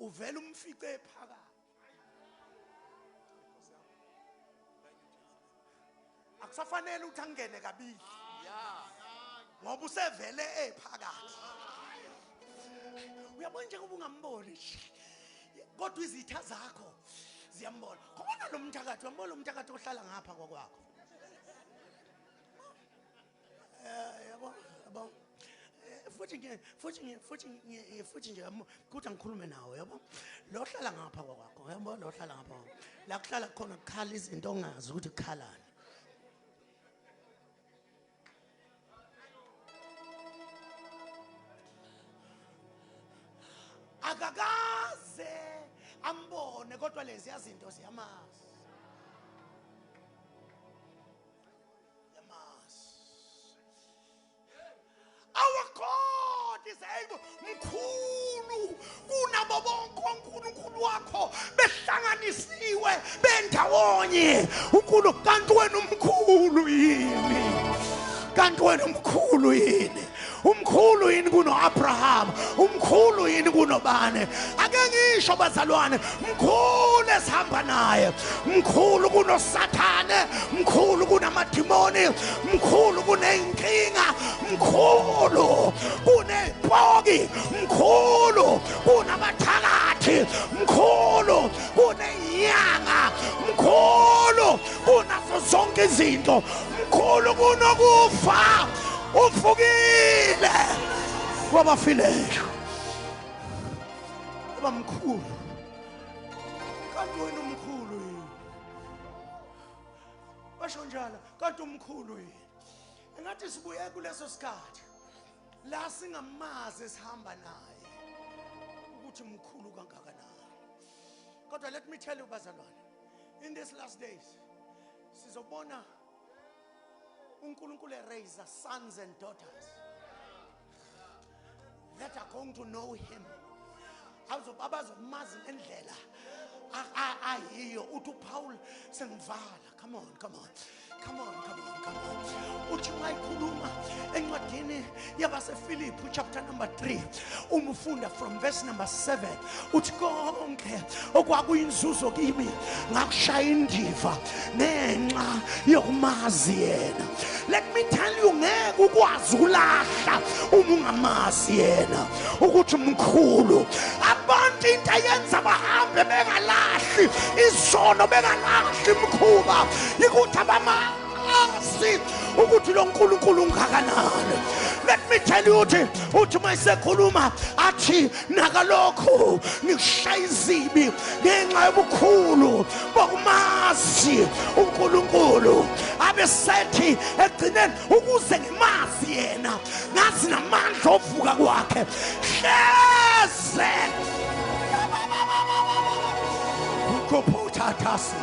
uvela umfice phakathi. Akusafanele ukuthi angene kabili ngoba usevele ephakathi. Uyabona njengoba ungamboni kodwa izitha zakho ziyambona. Khona lo mthakathi, uyambona lo mthakathi ohlala ngapha kwakwakho. Yabo yabo, futhi nje kuthi angikhulume nawe, yabo lo hlala ngapha kwakwakho, yabo lo hlala ngapha la kuhlala khona kukhala izinto ongazi ukuthi kukhalani. Akakaze ambone kodwa lezi izinto ziyamazi. Our God is able, mkhulu kunabo bonke onkulunkulu wakho behlanganisiwe bendawonye. uNkulunkulu kanti wena umkhulu yini? Kanti wena umkhulu yini? Umkhulu yini kuno-Abraham? Umkhulu yini kunobani? Ake ngisho bazalwane, mkhulu esihamba naye, mkhulu kunoSathane, mkhulu kunamadimoni, mkhulu kuney'nkinga, mkhulu kuney'poki, mkhulu kunabathakathi, mkhulu kuney'nyanga, mkhulu kunazo zonke izinto, mkhulu kunokufa. Uvukile kwabafileyo. Uba mkhulu. Kanti wena umkhulu yini? Basho njalo, kanti umkhulu yini? Engathi sibuye kuleso sikhathi la singamazi esihamba naye ukuthi mkhulu kangakanani. Kodwa let me tell you bazalwane, in these last days sizobona uNkulunkulu raise sons and daughters that are going to know him. Abazomazi ngendlela ayiyo. Uthi uPaul sengivala. Come on, come on, come on, come on, come on. Uthi mayikhuluma encwadini yabaseFilipi chapter number 3, umfunda from verse number 7, uthi konke okwakuyinzuzo kimi ngakushaya indiva ngenxa yokumazi yena. Let me tell you, ngeke ukwazi ukulahla uma ungamazi yena ukuthi mkhulu. Abantu into eyenza bahambe bengalahli izono, bengalahli imikhuba, ukuthi abamazi ukuthi lo nkulunkulu ungakanani. Let me tell you, uthi mayisekhuluma athi nakalokho ngikushaya izibi ngenxa yobukhulu bokumazi uNkulunkulu. Abesethi ekugcineni ukuze ngimazi yena ngazi namandla ovuka kwakhe. Hleze ukuphathathasi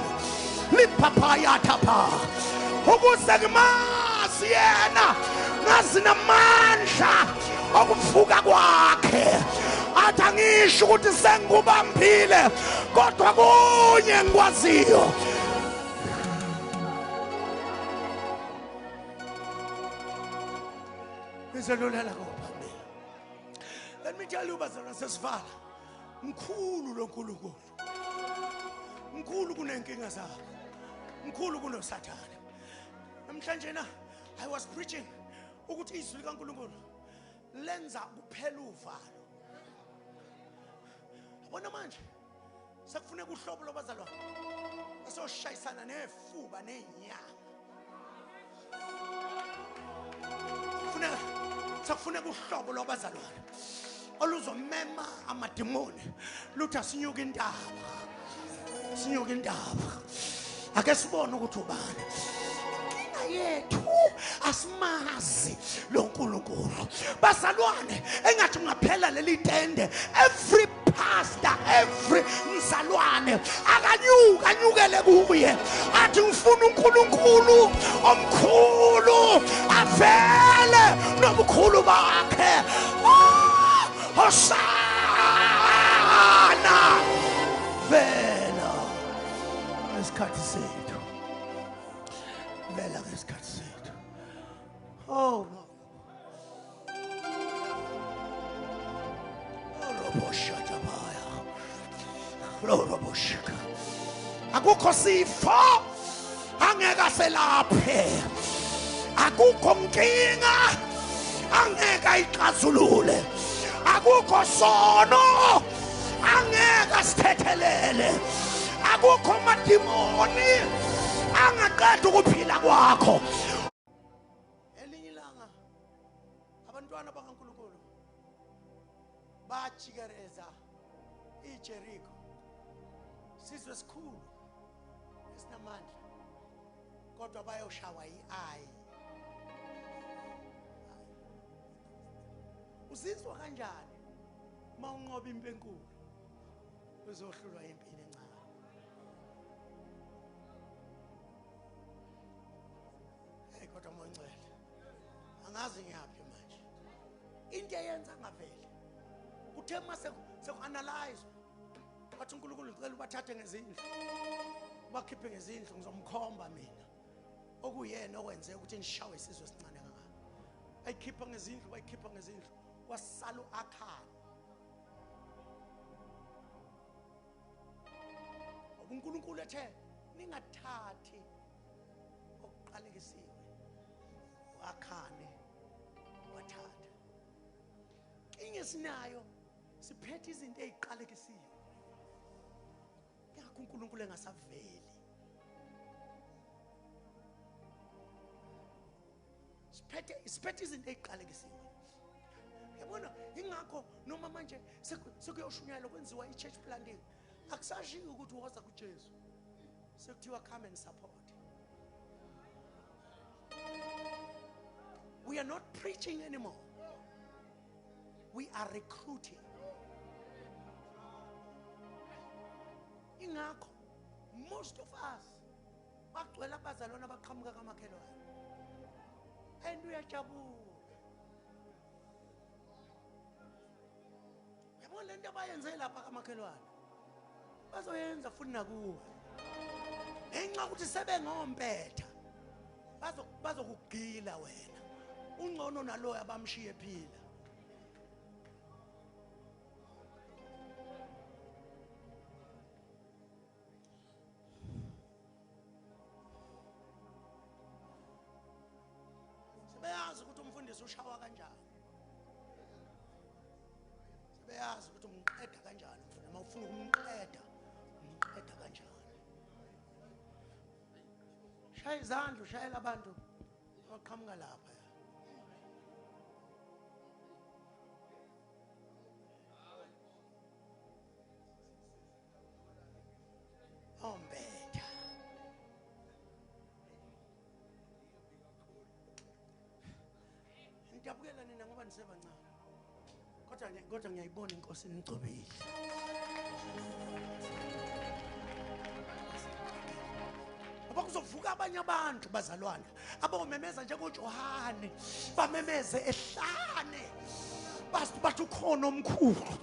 liphaphaya thapha ukuze ngimazi yena ngazi namandla okuvuka kwakhe. Athi angisho ukuthi sengikubambile, kodwa kunye engikwaziyo. Ngizelulela kophambili. Let me tell you bazalwane, sesivala, mkhulu lo nkulunkulu, mkhulu kunenkinga zakho, mkhulu kunosathane. Namhlanje na I was preaching ukuthi izwi likaNkulunkulu lenza kuphela uvalo. Yabona manje sekufuneka uhlobo lobazalwane esoshayisana nefuba nezinyanga. Kufuneka, sekufuneka uhlobo lwabazalwane oluzomema amadimoni luthi asinyuke intaba, sinyuke intaba, ake sibone ukuthi ubani. Inkinga yethu asimazi lo nkulunkulu bazalwane. Engathi kungaphela leli tende, every pastor, every mzalwane akanyuka, anyukele kuye athi ngifuna uNkulunkulu omkhulu avele nobukhulu bakhe. Ah, Hosana, vela ngesikhathi sethu, vela ngesikhathi sethu. Oh no. Roboshatabaya. Roboshaka. Akukho sifo angeke aselaphe, akukho nkinga angeke ayixazulule, akukho sono angeke asithethelele, akukho madimoni angaqeda ukuphila kwakho. Elinye ilanga abantwana bakaNkulunkulu bajikeleza iJericho, sizwe esikhulu esinamandla, kodwa bayoshawa yi-Ayi. Uzizwa kanjani uma unqoba impi enkulu uzohlulwa impini encane? Hey, kodwa Moya, angazi ngiyaphi manje. Into eyenza ngavele kuthe uma seku-analyze, wathi uNkulunkulu ngicela ubathathe ngezindlu, ubakhiphe ngezindlu, ngizomkhomba mina okuyena okwenze ukuthi nishawe isizwe esincane kangaka. Ayikhipha ngezindlu, bayikhipha ngezindlu. Kwasala uAkhani. UNkulunkulu ethe ningathathi okuqalekisiwe. uAkhani wathatha. Inkinga esinayo siphethe izinto eziqalekisiwe. Yakho uNkulunkulu engasaveli. Siphethe izinto eziqalekisiwe. Yabona ingakho noma manje sekuyoshunyayelwa kwenziwa i-church planting. Akusashiwo ukuthi woza kuJesu. Sekuthiwa come and support. We are not preaching anymore. We are recruiting. Ingakho most of us bagcwele abazalwane abaqhamuka kamakhelwane. And uyajabula. Yabona lento abayenze lapha kamakhelwane. Bazoyenza futhi nakuwe. Ngenxa ukuthi sebengompetha. Bazokugila wena. Ungcono naloyo abamshiye phila. Sebeyazi ukuthi umfundisi ushawa kanjani. Sebeyazi ukuthi umqeda kanjani umfundisi. Uma ufuna ukumqeda, umqeda kanjani. Shaya izandla, ushayela abantu abaqhamuka lapha. Ombetha. Ngiyabukela nina ngoba nisebancane. Kodwa ngiyayibona inkosi inigcobile. Ngoba kuzovuka abanye abantu bazalwane abomemeza njengoJohane, bamemeze ehlane. Bathi ukhona omkhulu.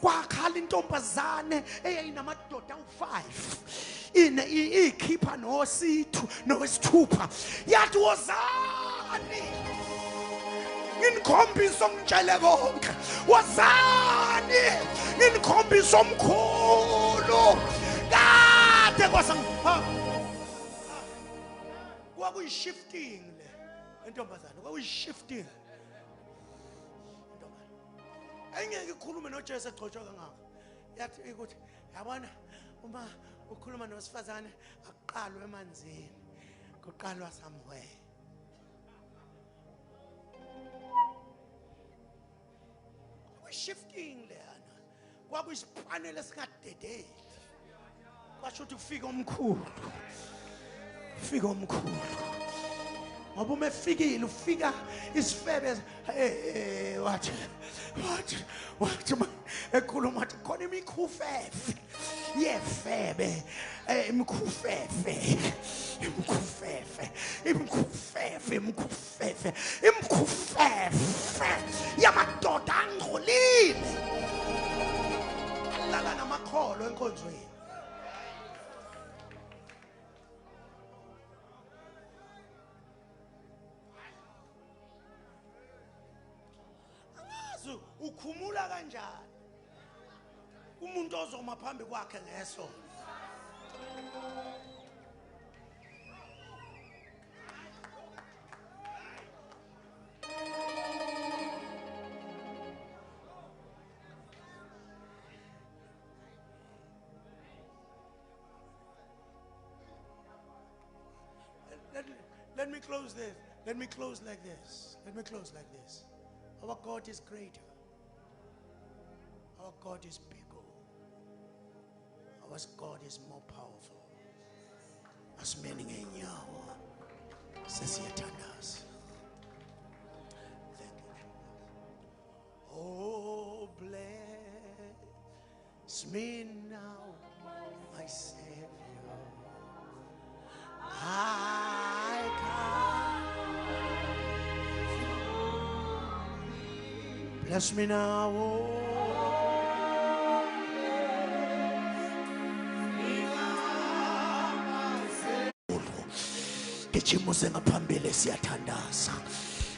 Kwakhala intombazane eyayinamadoda awu5 ine ikhipha nosithu nowesithupha, yathi wozani nginikhombisa ongitshele konke, wozani nginikhombisa omkhulu. Kade kwasa kwakuyi-shifting le entombazane, kwakuyi-shifting. Engeke ikhulume noJesu egcotshwa kangaka. Yathi ukuthi yabona uma ukhuluma nowesifazane akuqalwe emanzini, kuqalwa somewhere. Shifting leyana kwakuyisipanele esingadedeli. Kwasho ukuthi kufika omkhulu, ufika omkhulu. Ngoba uma efikile ufika isifebe wathi ekhuluma wathi khona imikhufefe yefebe, imikhufefe imkhufefe imkhufefe imkhufefe imkhufefe yamadoda angcolile alala namakholo enkonzweni. Angazi ukhumula kanjani umuntu ozoma phambi kwakhe ngeso. Let me close this. Let me close like this. Let me close like this. Our God is greater. Our God is bigger. Our God is more powerful. Asimeni ngenyawo. Sesiyathandaza. Thank you, Jesus. Oh, bless me now, my Savior. I come. Bless me now, oh. Gijima uze ngaphambili siyathandaza.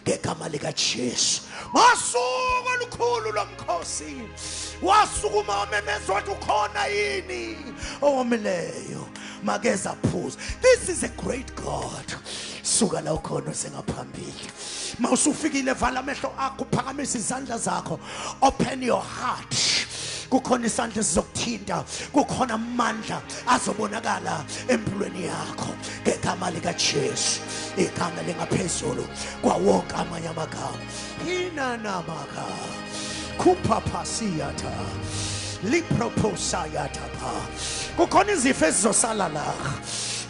Ngegama likaJesu. Ngosuku olukhulu lomkhosi wasukuma wamemeza wathi ukhona yini owomileyo makeza phuza. This is a great God. Suka la ukhona sengaphambili. Mawusufikile vala amehlo akho, uphakamisa izandla zakho, open your heart. Kukhona isandla esizokuthinta, kukhona amandla azobonakala empilweni yakho ngegama likaJesu, igama lingaphezulu kwawonke amanye amagama. Hinanamaka kuphaphasiyatha liproposayatha pha. Kukhona izifo ezizosala la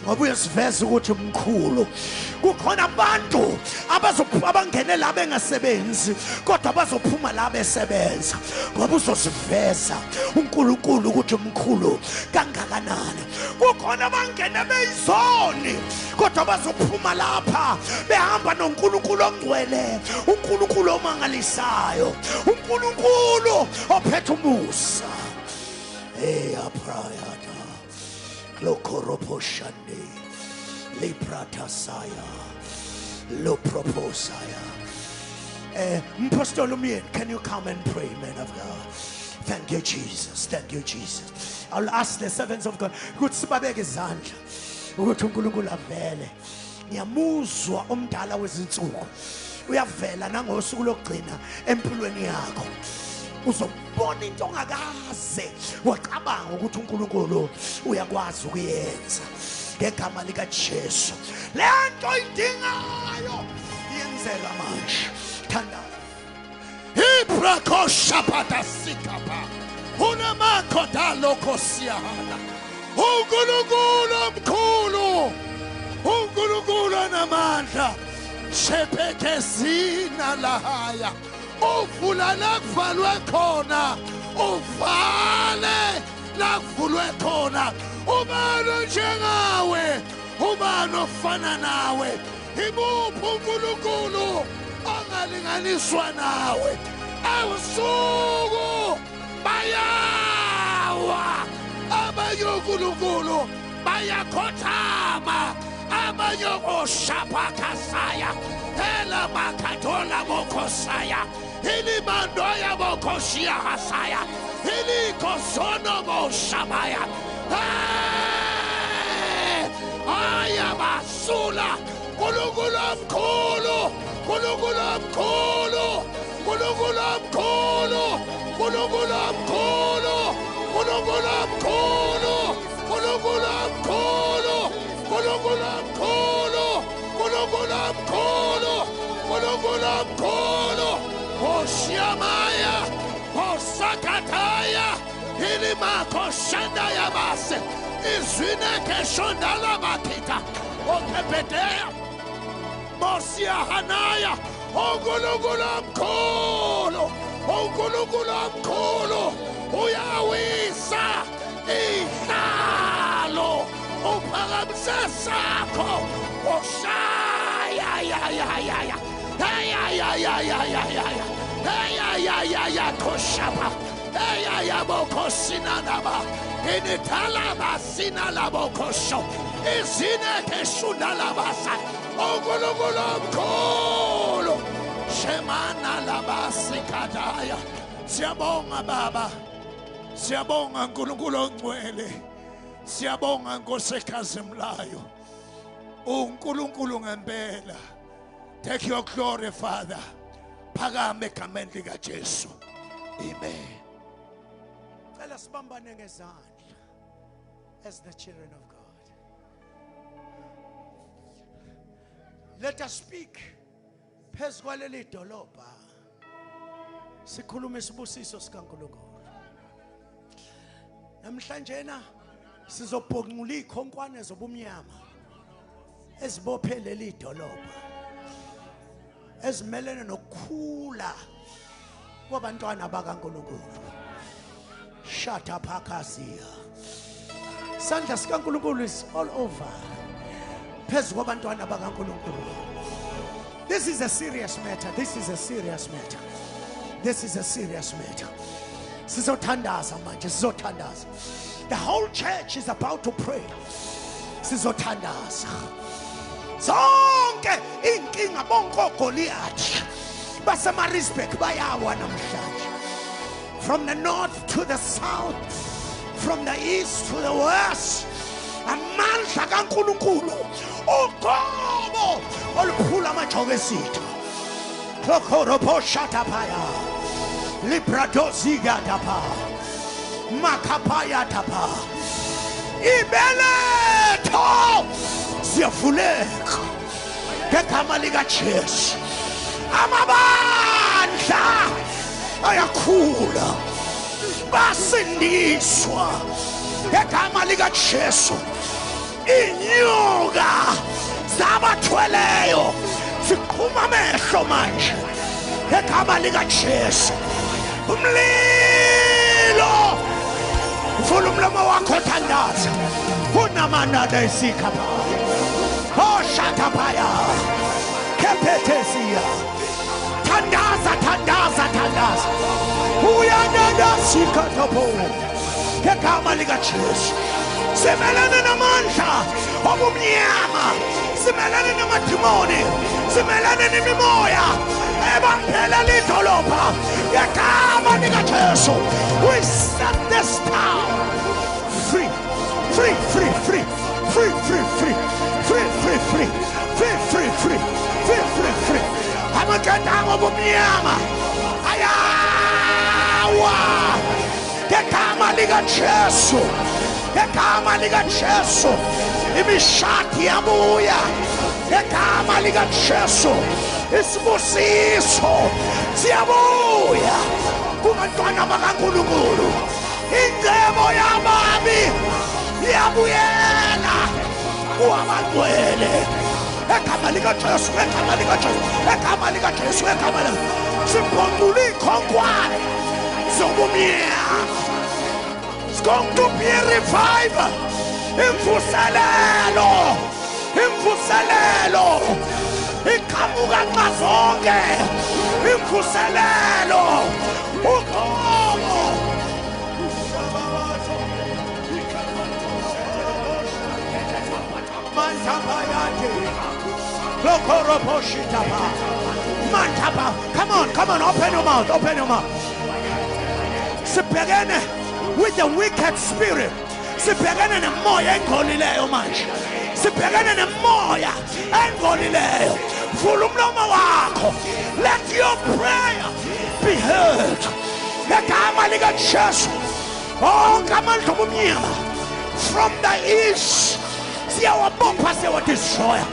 ngoba uyasiveza ukuthi mkhulu. Kukhona abantu abangene la bengasebenzi kodwa bazophuma la besebenza ngoba uzosiveza uNkulunkulu ukuthi mkhulu kangakanani. Kukhona abangene beyizoni kodwa bazophuma lapha behamba noNkulunkulu ongcwele, uNkulunkulu omangalisayo, uNkulunkulu ophethe umusa. Hey aprayata Glokoroposhande Lipratasaya Loproposaya. Mpostoli Umyeni, can you come and pray, man of God? Thank you, Jesus. Thank you, Jesus. I'll ask the servants of God ukuthi sibabeke izandla ukuthi uNkulunkulu avele. Ngiyamuzwa omdala wezinsuku uyavela nangosuku lokugcina empilweni yakho. Uzobona into ongakaze wacabanga ukuthi uNkulunkulu uyakwazi ukuyenza ngegama likaJesu. Le nto idingayo iyenzeka manje. Thandaza. Ibrakoshabata sikapa unamakhodalokosiyahana. uNkulunkulu omkhulu, uNkulunkulu onamandla, shepekezina lahaya. Uvula la kuvalwe khona, uvale la kuvulwe khona. Ubani onjengawe? Ubani ofana nawe? Imuphi uNkulunkulu ongalinganiswa nawe? Awusuku bayawa abanye uNkulunkulu bayakhothama, abanye oshapakasaya ela makathola bokhosaya ilimandoya bokhoshiya hasaya ilikhosono boshabaya. Aya basula Nkulunkulu omkhulu, Nkulunkulu omkhulu, Nkulunkulu omkhulu, Nkulunkulu omkhulu, Nkulunkulu omkhulu, Nkulunkulu omkhulu, Nkulunkulu omkhulu, Nkulunkulu omkhulu, Nkulunkulu omkhulu. Oshiamaya, Osakataya, Ilimakoshandaya base, Izwineke shondala bakita, Okepetea, Mosiahanaya, uNkulunkulu omkhulu, uNkulunkulu omkhulu, uyawisa ihlalo, uphakamise sakho, oshaya ya ya ya ya, ya ya ya ya ya ya ya ya ya ya koshapa, ya ya bokosina naba, inithala basina labokosho, izineke shundala basa, uNkulunkulu omkhulu, shemana labasikadaya. Siyabonga Baba, siyabonga uNkulunkulu ongcwele, siyabonga Nkosi ekhazimulayo, uNkulunkulu ngempela. Take your glory, Father. Phakame egameni likaJesu. Amen. Cela sibambane ngezandla as the children of God. Let us speak phezu kwaleli dolobha. Sikhulume isibusiso sikaNkulunkulu. Namhlanje na sizobhonqula ikhonkwane zobumnyama ezibophe leli dolobha, ezimelene nokukhula kwabantwana bakaNkulunkulu. Shata phakasia. Sandla sikaNkulunkulu is all over phezu kwabantwana bakaNkulunkulu. This is a serious matter. This is a serious matter. This is a serious matter. Sizothandaza manje, sizothandaza. The whole church is about to pray. Sizothandaza. Zonke Zonke inkinga bonke oGoliath baseMaritzburg bayawa namhlanje. From the north to the south, from the east to the west, amandla kaNkulunkulu uqobo oluphula amajoke esitha. Lokhoroboshatapaya libradozigatapa makapayatapa ibeletho siyavuleka ngegama likaJesu. Amabandla ayakhula, basindiswa ngegama likaJesu. Inyoka zabathweleyo siqhuma amehlo manje ngegama likaJesu. Umlilo, vula umlomo wakho, thandaza. Unamanada esikhapha oshatapaya kephethesia. Thandaza, thandaza, thandaza. Uyananda sikathopo ngegama likaJesu. Simelane namandla obumnyama, simelane namadimoni, simelane nemimoya ebamphela lidolobha ngegama likaJesu. We set this town free, free, free, free, free, free, free, free, free, free, free, free, free, free, free, free. Amaketango obumnyama ayawa ngegama likaJesu, ngegama likaJesu. Imishadi yabuya ngegama likaJesu. Isibusiso siyabuya kubantwana bakaNkulunkulu. Ingcebo yababi iyabuyela kuwabangcwele. Egama likaJesu, egama likaJesu, egama likaJesu, egama likaJesu. Sibhoncula iy'khonkwane zobumnyama. It's going to be a revival. Imvuselelo, imvuselelo iqhamuka nxa zonke. Imvuselelo uqobo. Come on, come on, open your mouth, open your mouth. Sibhekene with the wicked spirit. Sibhekene nemoya engcolileyo manje. Sibhekene nemoya engcolileyo. Vula umlomo wakho. Let your prayer be heard. Ngegama likaJesu. Onke amandla obumnyama from the east siyawabopha, siyawadestroya.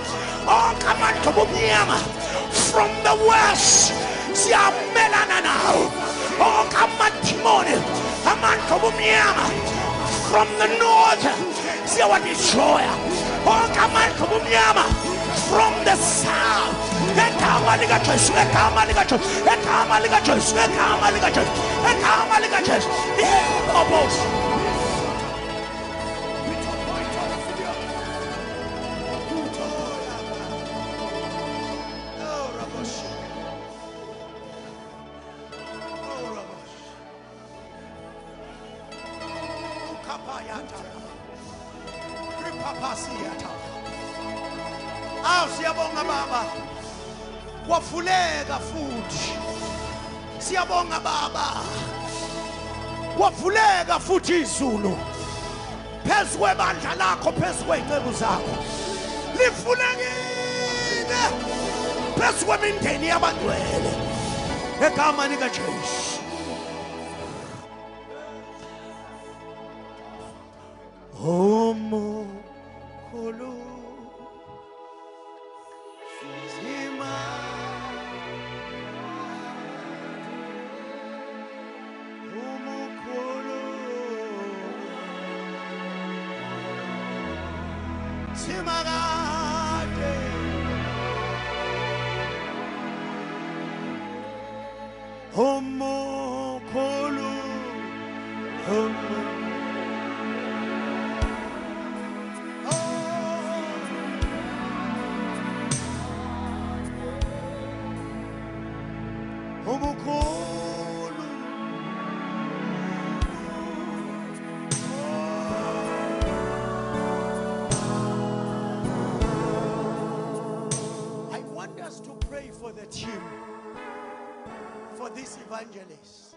Onke amandla obumnyama from the west siyamelana nawo. Onke amadimoni, amandla obumnyama from the north siyawadestroya. Onke amandla obumnyama from the south ngegama likaJesu, ngegama likaJesu, ngegama likaJesu, ngegama likaJesu, ngegama likaJesu. Yebo. Siyabonga baba, wavuleka futhi. Siyabonga baba, wavuleka futhi izulu phezu kwebandla lakho, phezu kwey'nceku zakho. Livulekile phezu kwemindeni yabangcwele egama likaJesu. Omkhulu Simakade, omkhulu, omkhulu, for this evangelist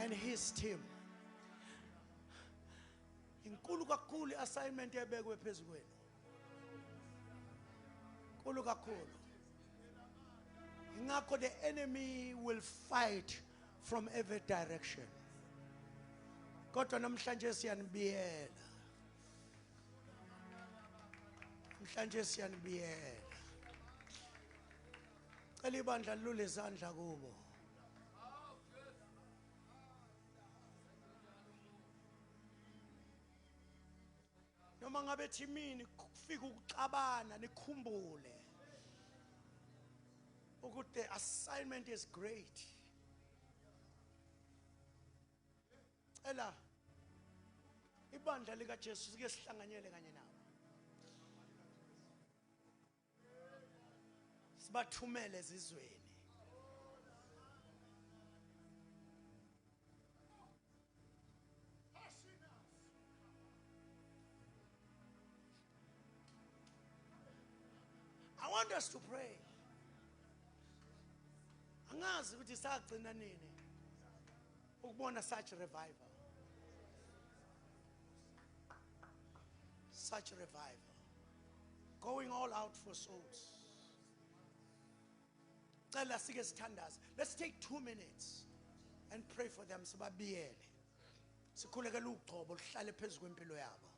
and his team. Inkulu kakhulu i-assignment ebekwe phezu kwenu. Nkulu kakhulu. Ingakho the enemy will fight from every direction. Kodwa namhlanje siyanibiyela. Namhlanje siyanibiyela. Cela ibandla lilule izandla kubo. Noma ngabe thimini kufika ukuxabana, nikhumbule ukuthi the assignment is great. Cela ibandla likaJesu sike sihlanganyele kanye nabo. Sibathumele ezizweni. I want us to pray. Angazi ukuthi sagcina nini ukubona such revival. Such revival. Going all out for souls. Cela sike sithandaze. Let's take 2 minutes and pray for them. Sibabiyele. Sikhulekele ugcobo luhlale phezu kwempilo yabo.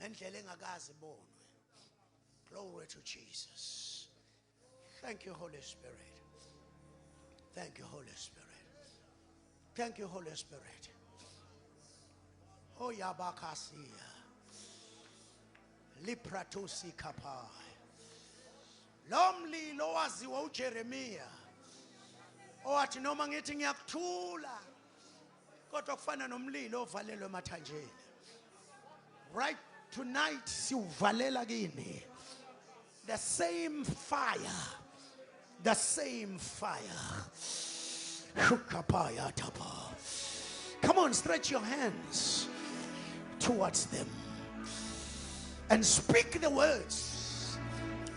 Ngendlela engakaze ibonwe. Glory to Jesus. Thank you, Holy Spirit. Thank you, Holy Spirit. Thank you, Holy Spirit. Oh, Yabakasia. Lipratosi kapai. Lo mlilo waziwa uJeremiya owathi noma ngithi ngiyakuthula kodwa kufana nomlilo ovalelwe emathanjeni. Right tonight siwuvalela kini. The same fire, the same fire. Shukapaya tapa. Come on, stretch your hands towards them and speak the words.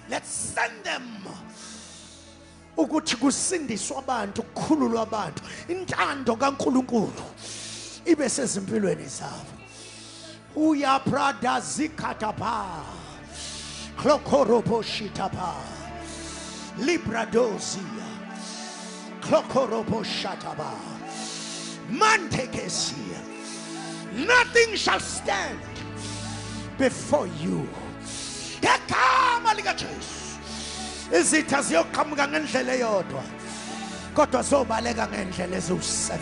Let's send them. Ukuthi kusindiswa abantu, kukhululwa abantu. Intando kaNkulunkulu ibe sezimpilweni zabo. Uya prada zikatapa. Klokoroboshitapa. Libradozia. Klokoroboshataba. Mantekesia. Nothing shall stand before you. Ngegama likaJesu. Izitha ziyoqhamuka ngendlela eyodwa, kodwa zobaleka ngendlela eziwu-7.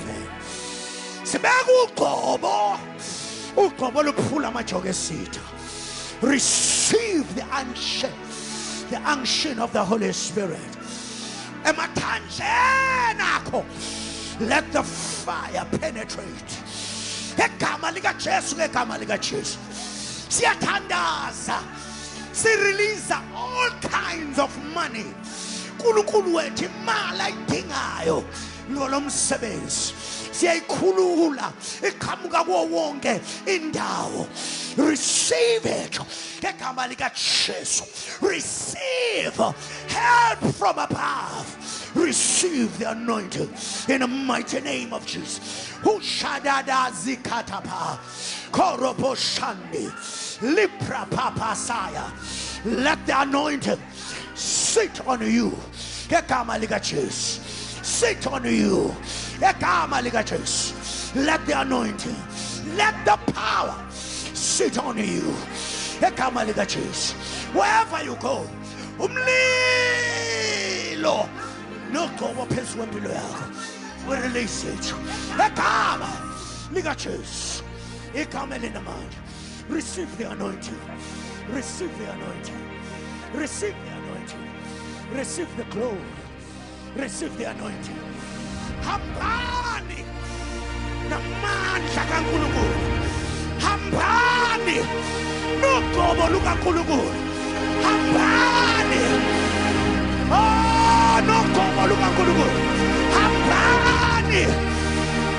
Sibeka ugcobo, ugcobo luphula amajoke esitha. Receive the unction of the Holy Spirit. Emathanjeni akho, let the fire penetrate. Ngegama likaJesu, ngegama likaJesu. Siyathandaza, si-release all kinds of money. uNkulunkulu wethu imali ayidingayo lo msebenzi siyayikhulula, iqhamuka kuwo wonke indawo. Receive it ngegama likaJesu. Receive help from above. Receive the anointing in the mighty name of Jesus. Ushadada zikatapa koroboshandi lipra papasaya. Let the anointing sit on you. Ngegama likaJesu. Sit on you. Ngegama likaJesu. Let the anointing, let the power sit on you. Ngegama likaJesu. Wherever you go, umlilo nogcobo phezu kwempilo yakho. We release it. Ngegama likaJesu. Igama elinamandla. Receive the anointing. Receive the anointing. Receive the anointing. Receive the glory. Receive the anointing. Hambani namandla kaNkulunkulu. Hambani nogcobo lukaNkulunkulu. Hambani. Oh, nogcobo lukaNkulunkulu. Hambani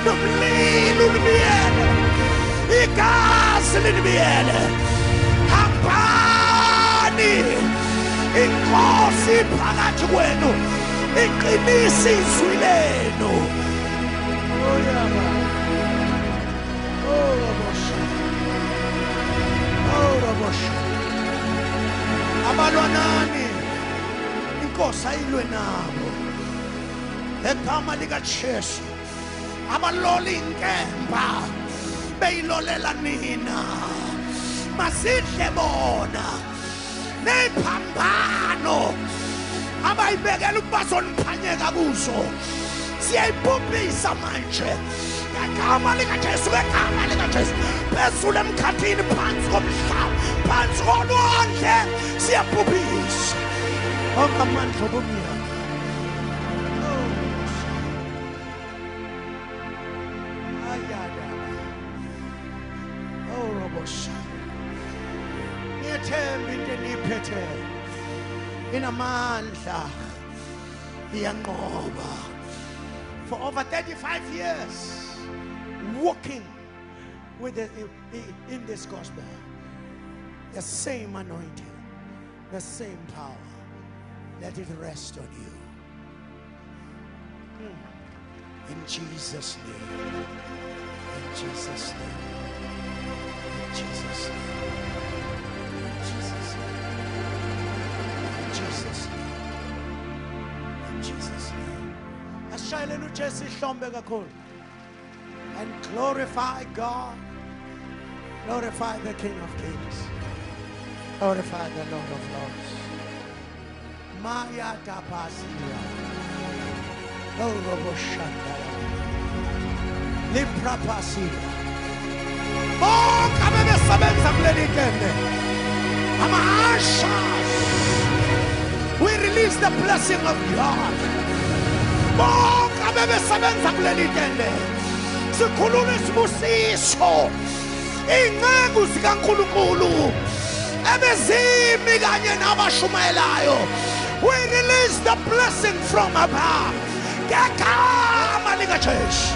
nomlilo unibiyele. Igazi linibiyele. Hambani. Inkosi phakathi kwenu. Iqinisa izwi lenu. Oh yaba. Oh Robosha. Oh Robosha. Abalwa nani? Inkosi ayilwe nabo. Egama likaJesu. Abalola inkemba beyilolela nina. Masidle bona. Nephambano abayibekela ukuba zoniphanyeka kuzo. Siyayibhubhisa manje. Ngegama likaJesu, ngegama likaJesu. Phezulu emkhathini, phansi komhlaba, phansi kolwandle, siyabhubhisa. Onke amandla obumnyama. Ayada. Oh Robosha. Ngiyethemba into eniyiphethe inamandla, iyanqoba. For over 35 years walking with in this gospel, the same anointing, the same power, let it rest on you. In Jesus' name. In Jesus' name. In Jesus' name. In Jesus' name. In Jesus' name. In Jesus' name. Asishayeleni uJesu ihlombe kakhulu. And glorify God. Glorify the King of Kings. Glorify the Lord of Lords. Maya tapasia. Loroboshandala. Liprapasia. Bonke abebesebenza kuleli tende. Ama-ushers. We release the blessing of God. Bonke abebesebenza kuleli tende. Sikhulula isibusiso. Iy'nceku zikaNkulunkulu ebezimi kanye nabashumayelayo. We release the blessing from above. Ngegama likaJesu.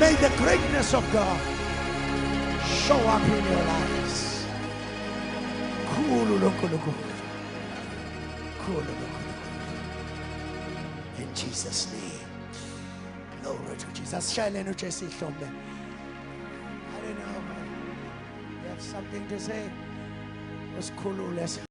May the greatness of God show up in your lives. Khulu loNkulunkulu. Khulu loNkulunkulu. In Jesus' name. Glory to Jesus. Shayeleni uJesu ihlombe. I don't know, man. You have something to say? Usikhulule.